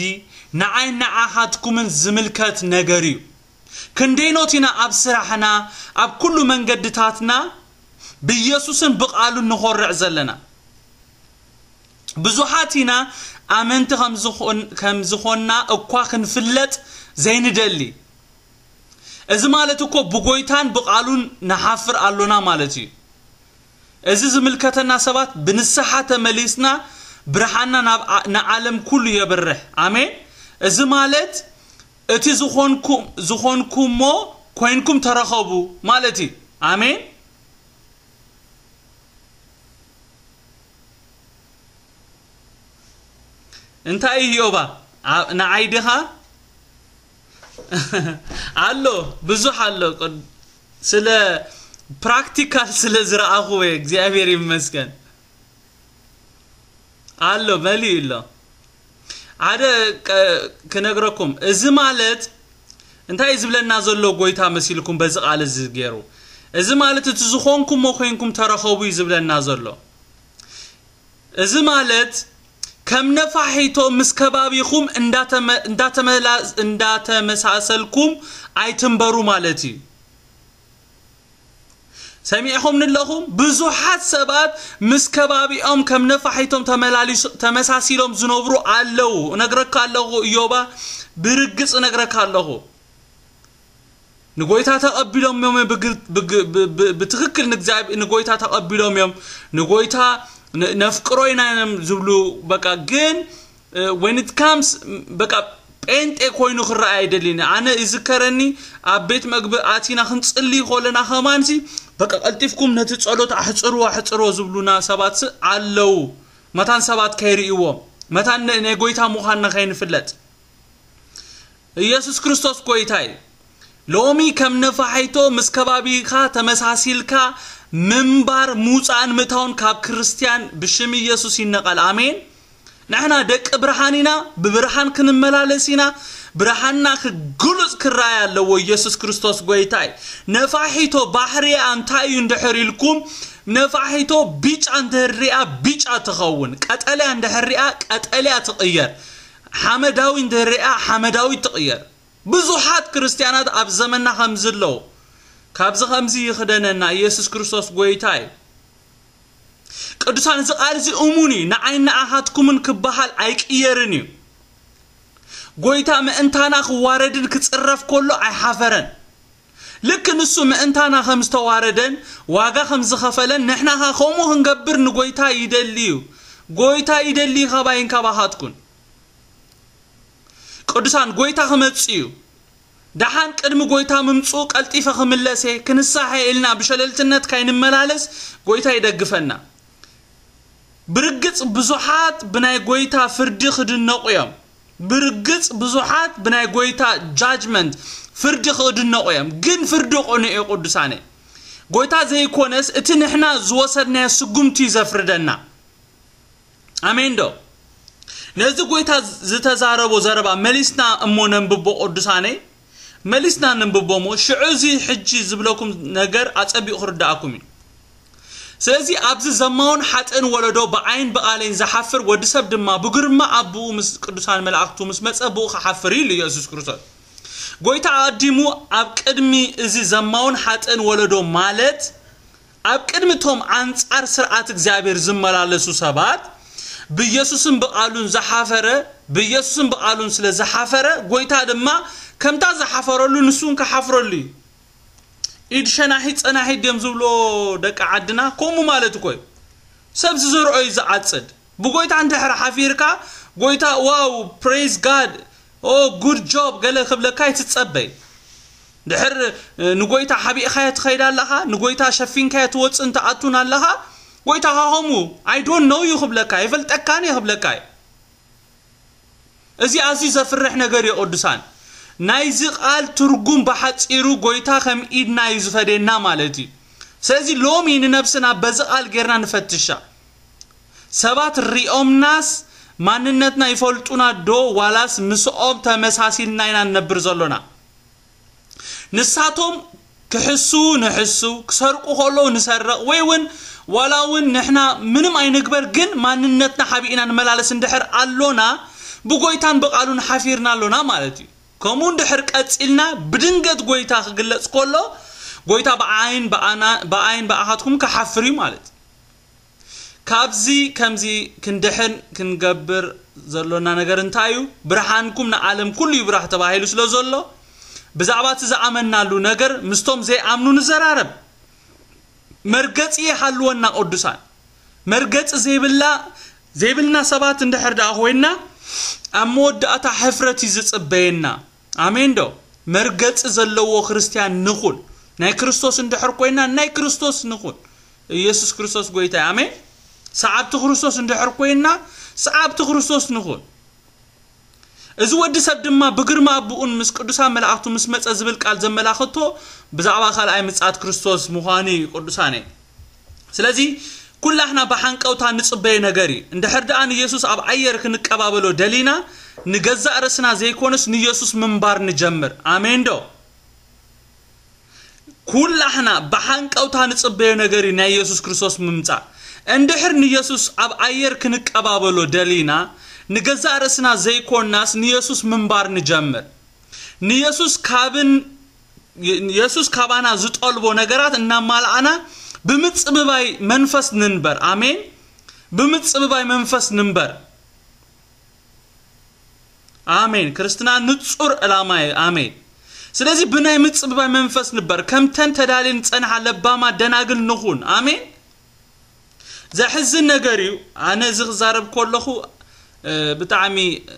ንዓይ ንዓኻትኩምን ዝምልከት ነገር እዩ። ክንደይኖት ኢና ኣብ ስራሕና፣ ኣብ ኩሉ መንገድታትና ብኢየሱስን ብቃሉን ንኾርዕ ዘለና? ብዙሓት ኢና ኣመንቲ ከም ዝኾን-፣ ከም ዝኾንና እኳ ክንፍለጥ ዘይንደሊ። እዚ ማለት እኮ ብጎይታን ብቃሉን ንሓፍር ኣሎና ማለት እዩ። እዚ ዝምልከተና ሰባት ብንስሓ ተመሊስና ብርሃንና ናብ ዓ-፣ ንዓለም ኩሉ የብርህ። ኣሜን። እዚ ማለት እቲ ዝኾንኩ-፣ ዝኾንኩሞ ኮይንኩም ተረኸቡ ማለት እዩ። ኣሜን። እንታይ እዩ ዮባ? ኣ-፣ ንዓይ ዲኻ? ኣሎ፣ ብዙሕ ኣሎ። ቅድ-፣ ስለ ፕራክቲካል ስለ ዝረኣኹ እየ፣ እግዚኣብሔር ይመስገን። ኣሎ፣ መሊኡ ኣሎ። ሓደ ቀ-፣ ክነግረኩም፣ እዚ ማለት እንታይ እዩ ዝብለና ዘሎ ጎይታ መሲልኩም በዚ ቃል እዚ ገይሩ? እዚ ማለት እቲ ዝኾንኩሞ ኮይንኩም ተረኸቡ እዩ ዝብለና ዘሎ። እዚ ማለት ከም ነፋሒቶ ምስ ከባቢኹም እንዳተመ-፣ እንዳተመላ-፣ እንዳተመሳሰልኩም ኣይትንበሩ ማለት እዩ። ሰሚዕኹም ንለኹም? ብዙሓት ሰባት ምስ ከባቢኦም ከም ነፋሒቶም ተመላሊሱ-፣ ተመሳሲሎም ዝነብሩ ኣለዉ። እነግረካ ኣለኹ እዮባ፣ ብርግጽ እነግረካ ኣለኹ። ንጎይታ ተቐቢሎም እዮም፣ ብግ-፣ ብግ-፣ ብ-፣ ብ-፣ ብትኽክል ንእግዚኣብ-፣ ንጎይታ ተቐቢሎም እዮም። ንጎይታ ን-፣ ነፍቅሮ ኢና እዮም ዝብሉ። በቃ ግን፣ እ፣ when it comes፣ በቃ ጴንጤ ኮይኑ ክረኣይ ኣይደልን። ኣነ ይዝከረኒ፣ ኣብ ቤት መግቢ ኣቲና ክንጽሊ ከለና ከማንሲ፣ በቃ ቀልጢፍኩም ነቲ ጸሎት ኣሕጽርዎ፣ ኣሕጽርዎ ዝብሉና ሰባትሲ ኣለዉ። መታን ሰባት ከይርእይዎም፣ መታን ን-፣ ናይ ጎይታ ምዃንና ከይንፍለጥ። ኢየሱስ ክርስቶስ ጎይታ እዩ። ሎሚ ከም ነፋሒቶ ምስ ከባቢኻ ተመሳሲልካ ምንባር፣ ምውጻእን ምእታውን ካብ ክርስትያን ብሽም ኢየሱስ ይነቐል። ኣሜን። ንሕና ደቂ ብርሃን ኢና፣ ብብርሃን ክንመላለስ ኢና። ብርሃንና ክግሉጽ ክረኣይ ኣለዎ። ኢየሱስ ክርስቶስ ጎይታ እዩ። ነፋሒቶ ባህሪኣ እንታይ እዩ እንድሕር ኢልኩም፣ ነፋሒቶ ቢጫ እንድሕር ሪኣ ቢጫ ትኸውን፣ ቀጠልያ እንድሕር ሪኣ ቀጠልያ ትቕየር፣ ሓመዳዊ እንድሕር ሪኣ ሓመዳዊ ትቕየር። ብዙሓት ክርስትያናት ኣብ ዘመንና ከምዚ ኣለዉ። ካብዚ ከምዚ ይኽደነና፣ ኢየሱስ ክርስቶስ ጎይታ እዩ። ቅዱሳን፣ እዚ ቃል እዚ እሙን እዩ፣ ንዓይን ንኣኻትኩምን ክበሃል ኣይቅየርን እዩ። ጎይታ ምእንታና ክዋረድን ክጽረፍ ከሎ ኣይሓፈረን። ልክ ንሱ ምእንታና ከም ዝተዋረደን ዋጋ ከም ዝኸፈለን ንሕና ኸ ከምኡ ክንገብር ንጎይታ ይደሊ እዩ። ጎይታ ይደሊ ካባይን ካባኻትኩን። ቅዱሳን፣ ጎይታ ክመጽእ እዩ። ደሓን ቅድሚ ጎይታ ምምጽኡ ቀልጢፈ ክምለስ እየ፣ ክንሳሕ እየ ኢልና ብሸለልትነት ካይንመላለስ ጎይታ ይደግፈና። ብርግጽ ብዙሓት ብናይ ጎይታ ፍርዲ ክድነቑ እዮም። ብርግጽ ብዙሓት ብናይ ጎይታ ጃጅመንት፣ ፍርዲ፣ ክድነቑ እዮም። ግን ፍርዲ ቅኑዕ እዩ ቅዱሳነይ። ጎይታ ዘይኮነስ እቲ ንሕና ዝወሰድናዮ ስጉምቲ እዩ ዘፍርደና። ኣሜን ዶ? ነዚ ጎይታ ዝተዛረቦ ዘረባ መሊስና እሞ ነንብቦ ቅዱሳነይ፣ መሊስና ነንብቦ እሞ ሽዑ እዚ ሕጂ ዝብለኩም ነገር ኣጸቢቑ ክርድኣኩም እዩ። ስለዚ ኣብዚ ዘማውን ሓጥእን ወለዶ ብዓይን ብቓሌን ዝሓፍር፣ ወዲ ሰብ ድማ ብግርማ ኣቦኡ ምስ ቅዱሳን መላእክቱ ምስ መጸ ብኡ ክሓፍር እዩ ኢሉ ኢየሱስ ክርስቶስ። ጎይታ ኣቐዲሙ ኣብ ቅድሚ እዚ ዘማውን ሓጥእን ወለዶ፣ ማለት ኣብ ቅድሚ እቶም ኣንጻር ስርዓት እግዚኣብሔር ዝመላለሱ ሰባት ብኢየሱስን ብቓሉን ዝሓፈረ፣ ብኢየሱስን ብቓሉን ስለ ዝሓፈረ፣ ጎይታ ድማ ከምታ ዝሓፈረሉ ንሱ እውን ክሓፍረሉ እዩ። ኢድ ሸናሒት ጸናሒት ድዮም ዝብሎ ደቂ ዓድና? ከምኡ ማለት እኮ እዩ። ሰብ ዝዘርኦ እዩ ዝዓጽድ። ብጎይታ እንድሕር ሓፊርካ፣ ጎይታ፣ ዋው፣ praise God፣ ኦ፣ good job ገለ ክብለካ ኣይትጸበይ። ድሕር ንጎይታ ሓቢእካዮ ትኸይድ ኣለኻ፣ ንጎይታ ሸፊንካዮ ትወጽእን ትኣቱን ኣለኻ፣ ጎይታ ከምኡ፣ I don't know you ክብለካ፣ ኣይፈልጠካን እየ ክብለካ እዩ። እዚ ኣዝዩ ዘፍርሕ ነገር እዩ ቅዱሳን። ናይዚ ቃል ትርጉም ብሓጺሩ ጎይታ ከም ኢድና እዩ ዝፈደየና ማለት እዩ። ስለዚ ሎሚ ንነብስና በዚ ቃል ጌርና ንፈትሻ። ሰባት ሪኦምናስ ማንነትና ይፈልጡና ዶ ዋላስ ምስኦም ተመሳሲልና ኢና ንነብር ዘሎና? ንሳቶም ክሕሱ ንሕሱ፣ ክሰርቁ ከለዉ ንሰርቕ፣ ወይ እውን ዋላ እውን ንሕና ምንም ኣይንግበር ግን ማንነትና ሓቢእና ንመላለስ እንድሕር ኣሎና፣ ብጎይታን ብቓሉን ሓፊርና ኣሎና ማለት እዩ። ከምኡ እንድሕር ቀጺልና ብድንገት ጎይታ ክግለጽ ከሎ፣ ጎይታ ብዓይን ብኣና-፣ ብኣይን ብኣኻትኩም ክሓፍር እዩ ማለት እዩ። ካብዚ ከምዚ ክንድሕን ክንገብር ዘሎና ነገር እንታይ እዩ? ብርሃንኩም ንዓለም ኩሉ ይብራህ ተባሂሉ ስለ ዘሎ፣ ብዛዕባ እቲ ዝኣመናሉ ነገር ምስቶም ዘይኣምኑ ንዘራረብ። መርገጺ ይሃልወና ቅዱሳን። መርገጺ ዘይብላ፣ ዘይብልና ሰባት እንድሕር ደኣ ኮይና፣ ኣብ መወዳእታ ሕፍረት እዩ ዝጽበየና። ኣሜን ዶ? መርገጺ ዘለዎ ክርስትያን ንኹን። ናይ ክርስቶስ እንድሕር ኮይና፣ ናይ ክርስቶስ ንኹን። ኢየሱስ ክርስቶስ ጎይታ እዩ። ኣሜን። ሰዓብቲ ክርስቶስ እንድሕር ኮይና፣ ሰዓብቲ ክርስቶስ ንኹን። እዚ ወዲ ሰብ ድማ ብግርማ ኣቦኡን ምስ ቅዱሳን መላእክቱ ምስ መጸ ዝብል ቃል ዘመላኽቶ ብዛዕባ ካልኣይ ምጽኣት ክርስቶስ ምዃኑ እዩ ቅዱሳነይ። ስለዚ ኩላህና ብሓንቀውታ ንጽበዮ ነገር እዩ። እንድሕር ደኣ ንኢየሱስ ኣብ ኣየር ክንቀባበሎ ደሊና፣ ንገዛእ ርእስና ዘይኮነስ ንኢየሱስ ምንባር ንጀምር። ኣሜን ዶ? ኩላህና ብሓንቀውታ ንጽበዮ ነገር እዩ ናይ ኢየሱስ ክርስቶስ ምምጻእ። እንድሕር ንኢየሱስ ኣብ ኣየር ክንቀባበሎ ደሊና፣ ንገዛእ ርእስና ዘይኮንናስ ንኢየሱስ ምንባር ንጀምር። ንኢየሱስ ካብን፣ ኢየሱስ ካባና ዝጠልቦ ነገራት እናማልኣና ብምጽብባይ መንፈስ ንንበር። ኣሜን። ብምጽብባይ መንፈስ ንንበር። ኣሜን። ክርስትና ንጹር ዕላማ እዩ። ኣሜን። ስለዚ ብናይ ምጽብባይ መንፈስ ንበር፣ ከምተን ተዳልየን ዝጸንሓ ለባማት ደናግል ንኹን። ኣሜን። ዘሕዝን ነገር እዩ። ኣነ እዚ ክዛረብ ከለኹ፣ እ፣ ብጣዕሚ፣ እ፣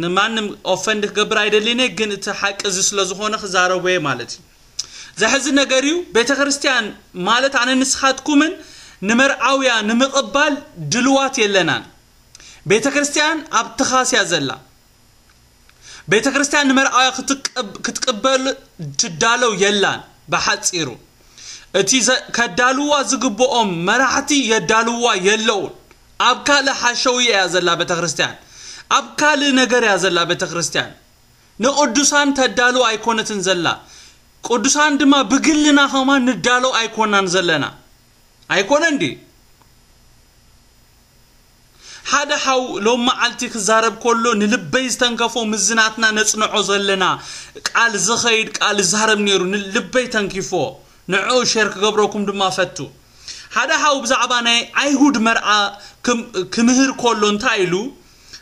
ንማንም ኦፈንድ ክገብር ኣይደልን እየ፣ ግን እቲ ሓቂ እዚ ስለ ዝኾነ ክዛረቦ እየ ማለት እዩ። ዘሕዝን ነገር እዩ። ቤተ ክርስቲያን ማለት ኣነ ንስኻትኩምን ንመርዓውያ ንምቕባል ድልዋት የለናን። ቤተ ክርስቲያን ኣብ ትኻስ እያ ዘላ። ቤተ ክርስቲያን ንመርዓውያ ክትቅብ-፣ ክትቅበል ትዳለው የላን። ብሓጺሩ እቲ ዘ-፣ ከዳልዋ ዝግብኦም መራሕቲ የዳልዋ የለውን። ኣብ ካልእ ሓሸውየ እያ ዘላ ቤተ ክርስቲያን። ኣብ ካልእ ነገር እያ ዘላ ቤተ ክርስቲያን። ንቅዱሳን ተዳልው ኣይኮነትን ዘላ። ቅዱሳን ድማ ብግልና ከማን ንዳለው ኣይኮናን ዘለና። ኣይኮነን ድዩ? ሓደ ሓው ሎም መዓልቲ ክዛረብ ከሎ ንልበይ ዝተንከፎ፣ ምዝናትና ነጽንዖ ዘለና ቃል ዝኸይድ ቃል ዝዛረብ ነይሩ፣ ንልበይ ተንኪፎ። ንዕኡ ሼር ክገብረኩም ድማ ፈቱ። ሓደ ሓው ብዛዕባ ናይ ኣይሁድ መርዓ ክም-፣ ክምህር ከሎ እንታይ ኢሉ?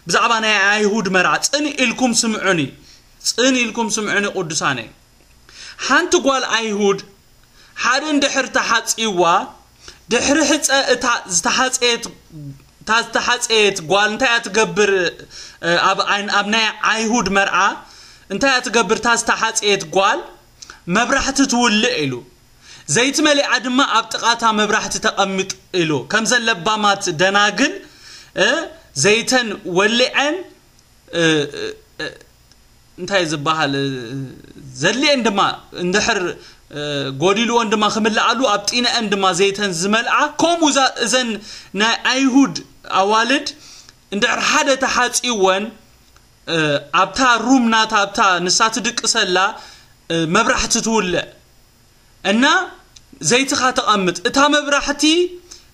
ብዛዕባ ናይ ኣይሁድ መርዓ ጽን ኢልኩም ስምዑኒ፣ ጽን ኢልኩም ስምዑኒ ቅዱሳነይ። ሓንቲ ጓል ኣይሁድ ሓደ እንድሕር ተሓጺዋ፣ ድሕሪ ሕጸ እታ ዝተሓጸየት፣ እታ ዝተሓጸየት ጓል እንታይ እያ ትገብር? ኣብ ኣይ-፣ ኣብ ናይ ኣይሁድ መርዓ እንታይ እያ ትገብር? እታ ዝተሓጸየት ጓል መብራህቲ ትውልዕ ኢሉ። ዘይቲ መሊኣ ድማ ኣብ ጥቓ እታ መብራህቲ ተቐምጥ ኢሉ። ከምዘን ለባማት ደናግል፣ እ፣ ዘይተን ወሊዐን፣ እ፣ እ፣ እ፣ እንታይ ዝበሃል፣ እ፣ ዘድልየን ድማ እንድሕር፣ እ፣ ጎዲልወን ድማ ክምልኣሉ ኣብ ጢነአን ድማ ዘይተን ዝመልኣ። ከምኡ እዛ-፣ እዘን ናይ ኣይሁድ ኣዋልድ እንድሕር ሓደ ተሓጺወን፣ እ፣ ኣብታ ሩም ናታ፣ ኣብታ ንሳ ትድቅሰላ፣ እ፣ መብራህቲ ትውልዕ እና ዘይትኻ ተቐምጥ። እታ መብራህቲ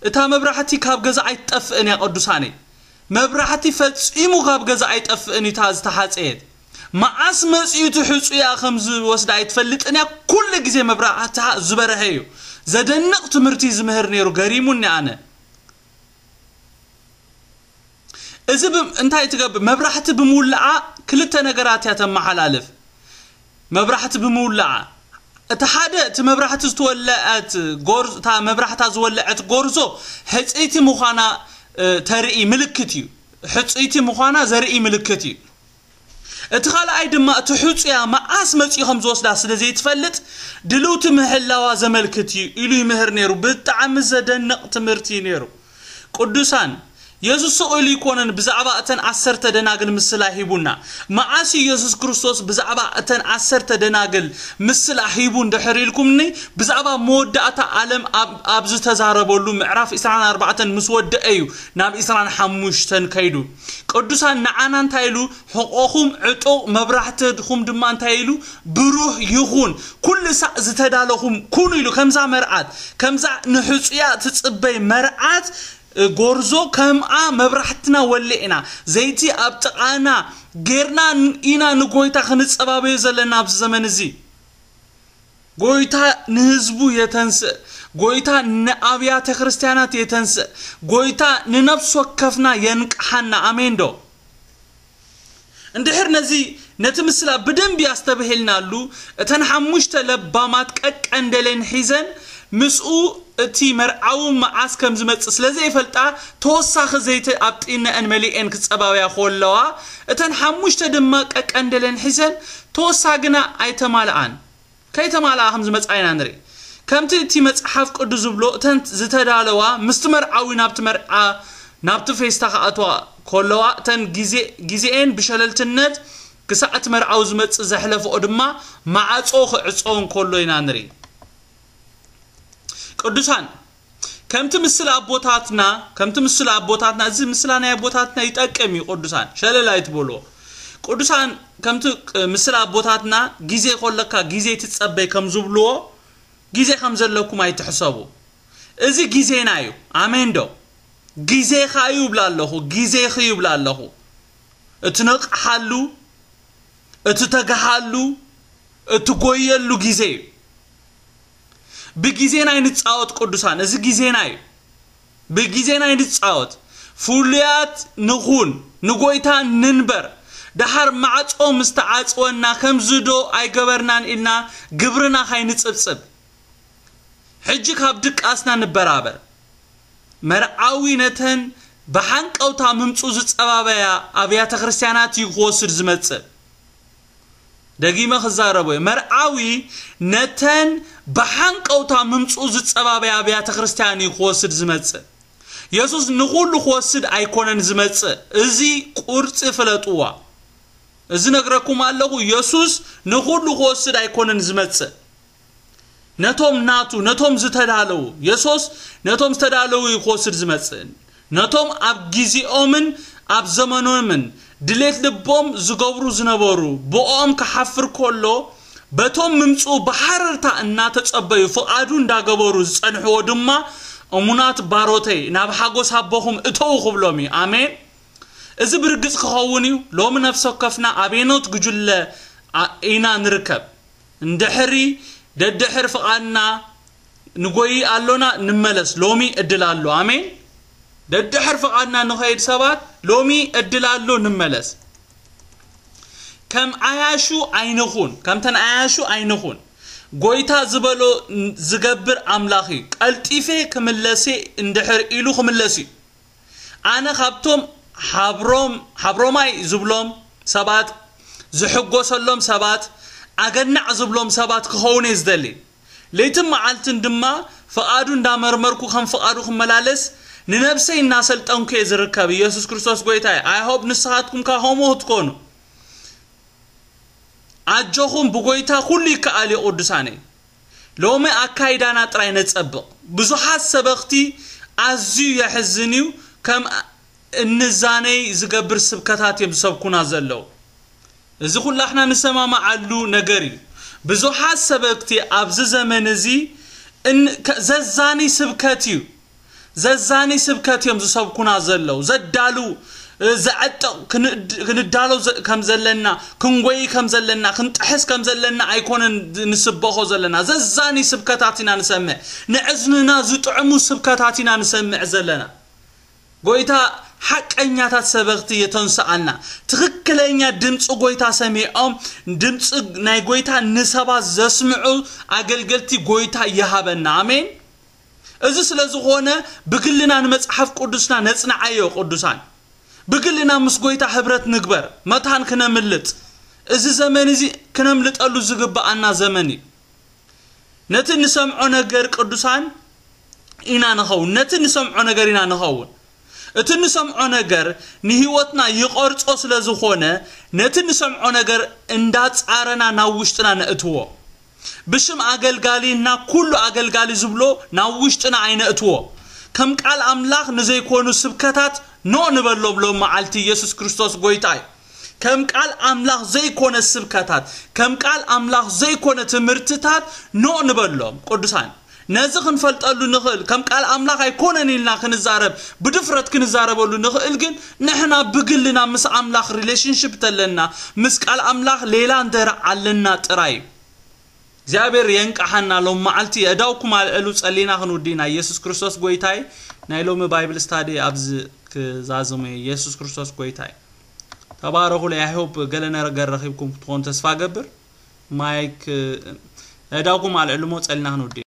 እታ መብራህቲ ካብ ገዛ ኣይትጠፍእን እያ ቅዱሳነይ። መብራህቲ ፈጺሙ ካብ ገዛ ኣይጠፍእን እዩ። እታ ዝተሓጸየት መዓስ መጺኡ እቲ ሕጹያ ከም ዝወስዳ ኣይትፈልጥን እያ። ኩሉ ግዜ መብራህታ ዝበረሀ እዩ። ዘደንቕ ትምህርቲ ዝምህር ነይሩ፣ ገሪሙኒ ኣነ። እዚ ብ-፣ እንታይ ትገብር? መብራህቲ ብምውላዓ ክልተ ነገራት እያ ተመሓላልፍ። መብራህቲ ብምውላዓ፣ እቲ ሓደ፣ እቲ መብራህቲ ዝተወለዐት ጎርዞ፣ እታ መብራህታ ዝወለዐት ጎርዞ ሕጽይቲ ምዃና፣ እ፣ ተርኢ ምልክት እዩ። ሕጽይቲ ምዃና ዘርኢ ምልክት እዩ። እቲ ካልኣይ ድማ፣ እቲ ሕጹያ መዓስ መጺኡ ከም ዝወስዳ ስለ ዘይትፈልጥ፣ ድልውቲ ምህላዋ ዘመልክት እዩ ኢሉ ይምህር ነይሩ። ብጣዕሚ ዘደንቕ ትምህርቲ እዩ ነይሩ። ቅዱሳን፣ የሱስ ስቕ ኢሉ ኣይኮነን ብዛዕባ እተን ዓሰርተ ደናግል ምስላ ሂቡና። መዓስ እዩ የሱስ ክርስቶስ ብዛዕባ እተን ዓሰርተ ደናግል ምስላ ሂቡ እንድሕር ኢልኩምኒ፣ ብዛዕባ መወዳእታ ዓለም ኣብ፣ ኣብ ዝተዛረበሉ ምዕራፍ ዕስራን ኣርባዕተን ምስ ወደአ እዩ ናብ ዕስራን ሓሙሽተን ከይዱ። ቅዱሳን፣ ንዓና እንታይ ኢሉ? ሕቖኹም ዕጡቕ፣ መብራህትኹም ድማ እንታይ ኢሉ? ብሩህ ይኹን። ኩሉ ሳዕ ዝተዳለኹም ኩኑ ኢሉ። ከምዛ መርዓት፣ ከምዛ ንሕጹያ ትጽበይ መርዓት፣ እ፣ ጎርዞ፣ ከምኣ መብራህትና ወሊዕና፣ ዘይቲ ኣብ ጥቓና ጌርና ን-፣ ኢና ንጎይታ ክንጸባበዮ ዘለና ኣብዚ ዘመን እዚ። ጎይታ ንህዝቡ የተንስእ። ጎይታ ንኣብያተ ክርስቲያናት የተንስእ። ጎይታ ንነፍሲ ወከፍና የንቅሓና። ኣሜን ዶ? እንድሕር ነዚ፣ ነቲ ምስላ ብደንቢ ኣስተብሂልናሉ፣ እተን ሓሙሽተ ለባማት ቀቀንደለን ሒዘን፣ ምስኡ እቲ መርዓዊ መዓስ ከም ዝመጽእ ስለ ዘይፈልጣ፣ ተወሳኺ ዘይቲ ኣብ ጢነአን መሊኤን ክጸባበያ ከለዋ፣ እተን ሓሙሽተ ድማ ቀቀንደለን ሒዘን፣ ተወሳ ግና ኣይተማልኣን። ከይተማልኣ ከም ዝመጽኣ ኢና ንርኢ። ከምቲ እቲ መጽሓፍ ቅዱስ ዝብሎ፣ እተን ዝተዳለዋ ምስቲ መርዓዊ ናብቲ መርዓ፣ ናብቲ ፌስታ ክኣትዋ ከለዋ፣ እተን ግዜ፣ ግዜኤን ብሸለልትነት ክሳዕ እቲ መርዓዊ ዝመጽእ ዘሕለፈኦ ድማ ማዕጾ ክዕጾ እንከሎ ኢና ንርኢ። ቅዱሳን፣ ከምቲ ምስላ ኣቦታትና፣ ከምቲ ምስላ ኣቦታትና፣ እዚ ምስላ ናይ ኣቦታትና ይጠቅም እዩ ቅዱሳን፣ ሸለል ኣይትበልዎ። ቅዱሳን፣ ከምቲ ቅ-፣ ምስላ ኣቦታትና ግዜ ከለካ ግዜ ትጸበይ ከም ዝብልዎ፣ ግዜ ከም ዘለኩም ኣይትሕሰቡ። እዚ ግዜና እዩ። ኣሜን ዶ? ግዜኻ እዩ ይብላ ኣለኹ፣ ግዜኺ ይብላ ኣለኹ። እትነቕሓሉ፣ እትተግሃሉ፣ እትጎየሉ ግዜ እዩ። ብግዜና ኣይንጻወት ቅዱሳን፣ እዚ ግዜና እዩ። ብግዜና ኣይንጻወት። ፍሉያት ንኹን፣ ንጎይታ ንንበር። ደሓር ማዕጾ ምስ ተዓጽወና፣ ከምዚ ዶ ኣይገበርናን ኢልና ግብርና ካይንጽብጽብ። ሕጂ ካብ ድቃስና ንበራበር። መርዓዊ ነተን ብሓንቀውታ ምምጹ ዝጸባበያ ኣብያተ ክርስቲያናት እዩ ክወስድ ዝመጽእ። ደጊመ ክዛረቦ እየ። መርዓዊ ነተን ብሓንቀውታ ምምጹ ዝጸባበያ ኣብያተ ክርስቲያን እዩ ክወስድ ዝመጽእ። የሱስ ንኹሉ ክወስድ ኣይኮነን ዝመጽእ። እዚ ቁርጺ ፍለጥዋ። እዚ ነግረኩም ኣለኹ፣ የሱስ ንኹሉ ክወስድ ኣይኮነን ዝመጽእ። ነቶም ናቱ፣ ነቶም ዝተዳለዉ፣ የሱስ ነቶም ዝተዳለዉ እዩ ክወስድ ዝመጽእ። ነቶም ኣብ ግዜኦምን ኣብ ዘመኖምን ድሌት ልቦም ዝገብሩ ዝነበሩ፣ ብኦም ክሓፍር ከሎ፣ በቶም ምምጽኡ ብሓረርታ እናተጸበዩ፣ ፍቓዱ እንዳገበሩ ዝጸንሕዎ ድማ፣ እሙናት ባሮተይ፣ ናብ ሓጎስ ኣቦኹም እተዉ ክብሎም እዩ። ኣሜን። እዚ ብርግጽ ክኸውን እዩ። ሎሚ ነፍሲ ወከፍና ኣበየኖት ጉጅለ ኣ-፣ ኢና ንርከብ? እንድሕሪ ደድሕር ፍቓድና ንጎይ ኣሎና፣ ንመለስ። ሎሚ ዕድል ኣሎ። ኣሜን። ደድሕር ፍቓድና ንኸይድ ሰባት፣ ሎሚ ዕድል ኣሎ፣ ንመለስ። ከም ዓያሹ ኣይንኹን፣ ከምተን ዓያሹ ኣይንኹን። ጎይታ ዝበሎ ዝገብር ኣምላኽ እዩ። ቀልጢፈ ክምለስ እንድሕር ኢሉ ክምለስ እዩ። ኣነ ካብቶም ሓብሮም-፣ ሓብሮማይ ዝብሎም ሰባት፣ ዝሕጎሰሎም ሰባት፣ ኣገናዕ ዝብሎም ሰባት ክኸውን እየ ዝደሊ። ለይትን መዓልትን ድማ ፍቓዱ እንዳመርመርኩ ከም ፍቓዱ ክመላለስ ንነብሰይ እናሰልጠንኩ እየ ዝርከብ። ኢየሱስ ክርስቶስ ጎይታ እዩ። I hope ንስኻትኩም ከኣ ከምኡ ክትኮኑ። ኣጆኹም፣ ብጎይታ ኩሉ ይከኣል እዩ ቅዱሳነይ። ሎሚ ኣካይዳና ጥራይ ነጸብቕ። ብዙሓት ሰበኽቲ ኣዝዩ የሕዝን እዩ፣ ከም እንዛነይ ዝገብር ስብከታት እዮም ዝሰብኩና ዘለዉ። እዚ ኩላሕና ንሰማማዓሉ ነገር እዩ። ብዙሓት ሰበክቲ ኣብዚ ዘመን እዚ እን-፣ ከ-፣ ዘዛኒ ስብከት እዩ። ዘዛኒ ስብከት እዮም ዝሰብኩና ዘለዉ። ዘዳሉ፣ እ፣ ዘዕጥቕ፣ ክንድ-፣ ክንዳሎ ዘ-፣ ከም ዘለና፣ ክንጎይ ከም ዘለና፣ ክንጥሕስ ከም ዘለና ኣይኮነን ዝ-፣ ንስበኾ ዘለና። ዘዛኒ ስብከታት ኢና ንሰምዕ። ንዕዝንና ዝጥዕሙ ስብከታት ኢና ንሰምዕ ዘለና። ጎይታ ሓቀኛታት ሰበኽቲ የተንስኣልና። ትኽክለኛ ድምፂ ጎይታ ሰሚዖም፣ ድምፂ ናይ ጎይታ ንሰባት ዘስምዑ ኣገልገልቲ ጎይታ ይሃበና። ኣሜን። እዚ ስለ ዝኾነ ብግልና ንመጽሓፍ ቅዱስና ነጽንዓዮ ቅዱሳን። ብግልና ምስ ጎይታ ህብረት ንግበር፣ መታን ክነምልጥ። እዚ ዘመን እዚ ክነምልጠሉ ዝግብኣና ዘመን እዩ። ነቲ ንሰምዖ ነገር ቅዱሳን ኢና ንኸውን። ነቲ ንሰምዖ ነገር ኢና ንኸውን። እቲ ንሰምዖ ነገር ንህይወትና ይቐርጾ ስለ ዝኾነ፣ ነቲ ንሰምዖ ነገር እንዳጻረና ናብ ውሽጥና ነእትዎ። ብሽም ኣገልጋሊ እና ኩሉ ኣገልጋሊ ዝብሎ ናብ ውሽጥና ኣይነእትዎ። ከም ቃል ኣምላኽ ንዘይኮኑ ስብከታት ኖ ንበሎም። ሎም መዓልቲ ኢየሱስ ክርስቶስ ጎይታ እዩ። ከም ቃል ኣምላኽ ዘይኮነ ስብከታት፣ ከም ቃል ኣምላኽ ዘይኮነ ትምህርትታት ኖ ንበሎም። ቅዱሳን፣ ነዚ ክንፈልጠሉ ንኽእል፣ ከም ቃል ኣምላኽ ኣይኮነን ኢልና ክንዛረብ፣ ብድፍረት ክንዛረበሉ ንኽእል፣ ግን ንሕና ብግልና ምስ ኣምላኽ ሪሌሽንሽፕ ተለና፣ ምስ ቃል ኣምላኽ ሌላ እንተር ኣለና ጥራይ እዩ። እግዚኣብሔር የንቃሓና። ሎም መዓልቲ የእዳውኩም ኣልዕሉ፣ ጸሊና ክንውዲ ኢና። ኢየሱስ ክርስቶስ ጎይታይ። ናይ ሎሚ ባይብል ስታዲ ኣብዚ ክዛዝሙ እየ። ኢየሱስ ክርስቶስ ጎይታይ። ተባረኹለይ። I hope ገለ ነገር ረኺብኩም ክትኾኑ ተስፋ ገብር። ማይክ፣ የእዳውኩም ኣልዕሉ እሞ ጸሊና ክንውዲ።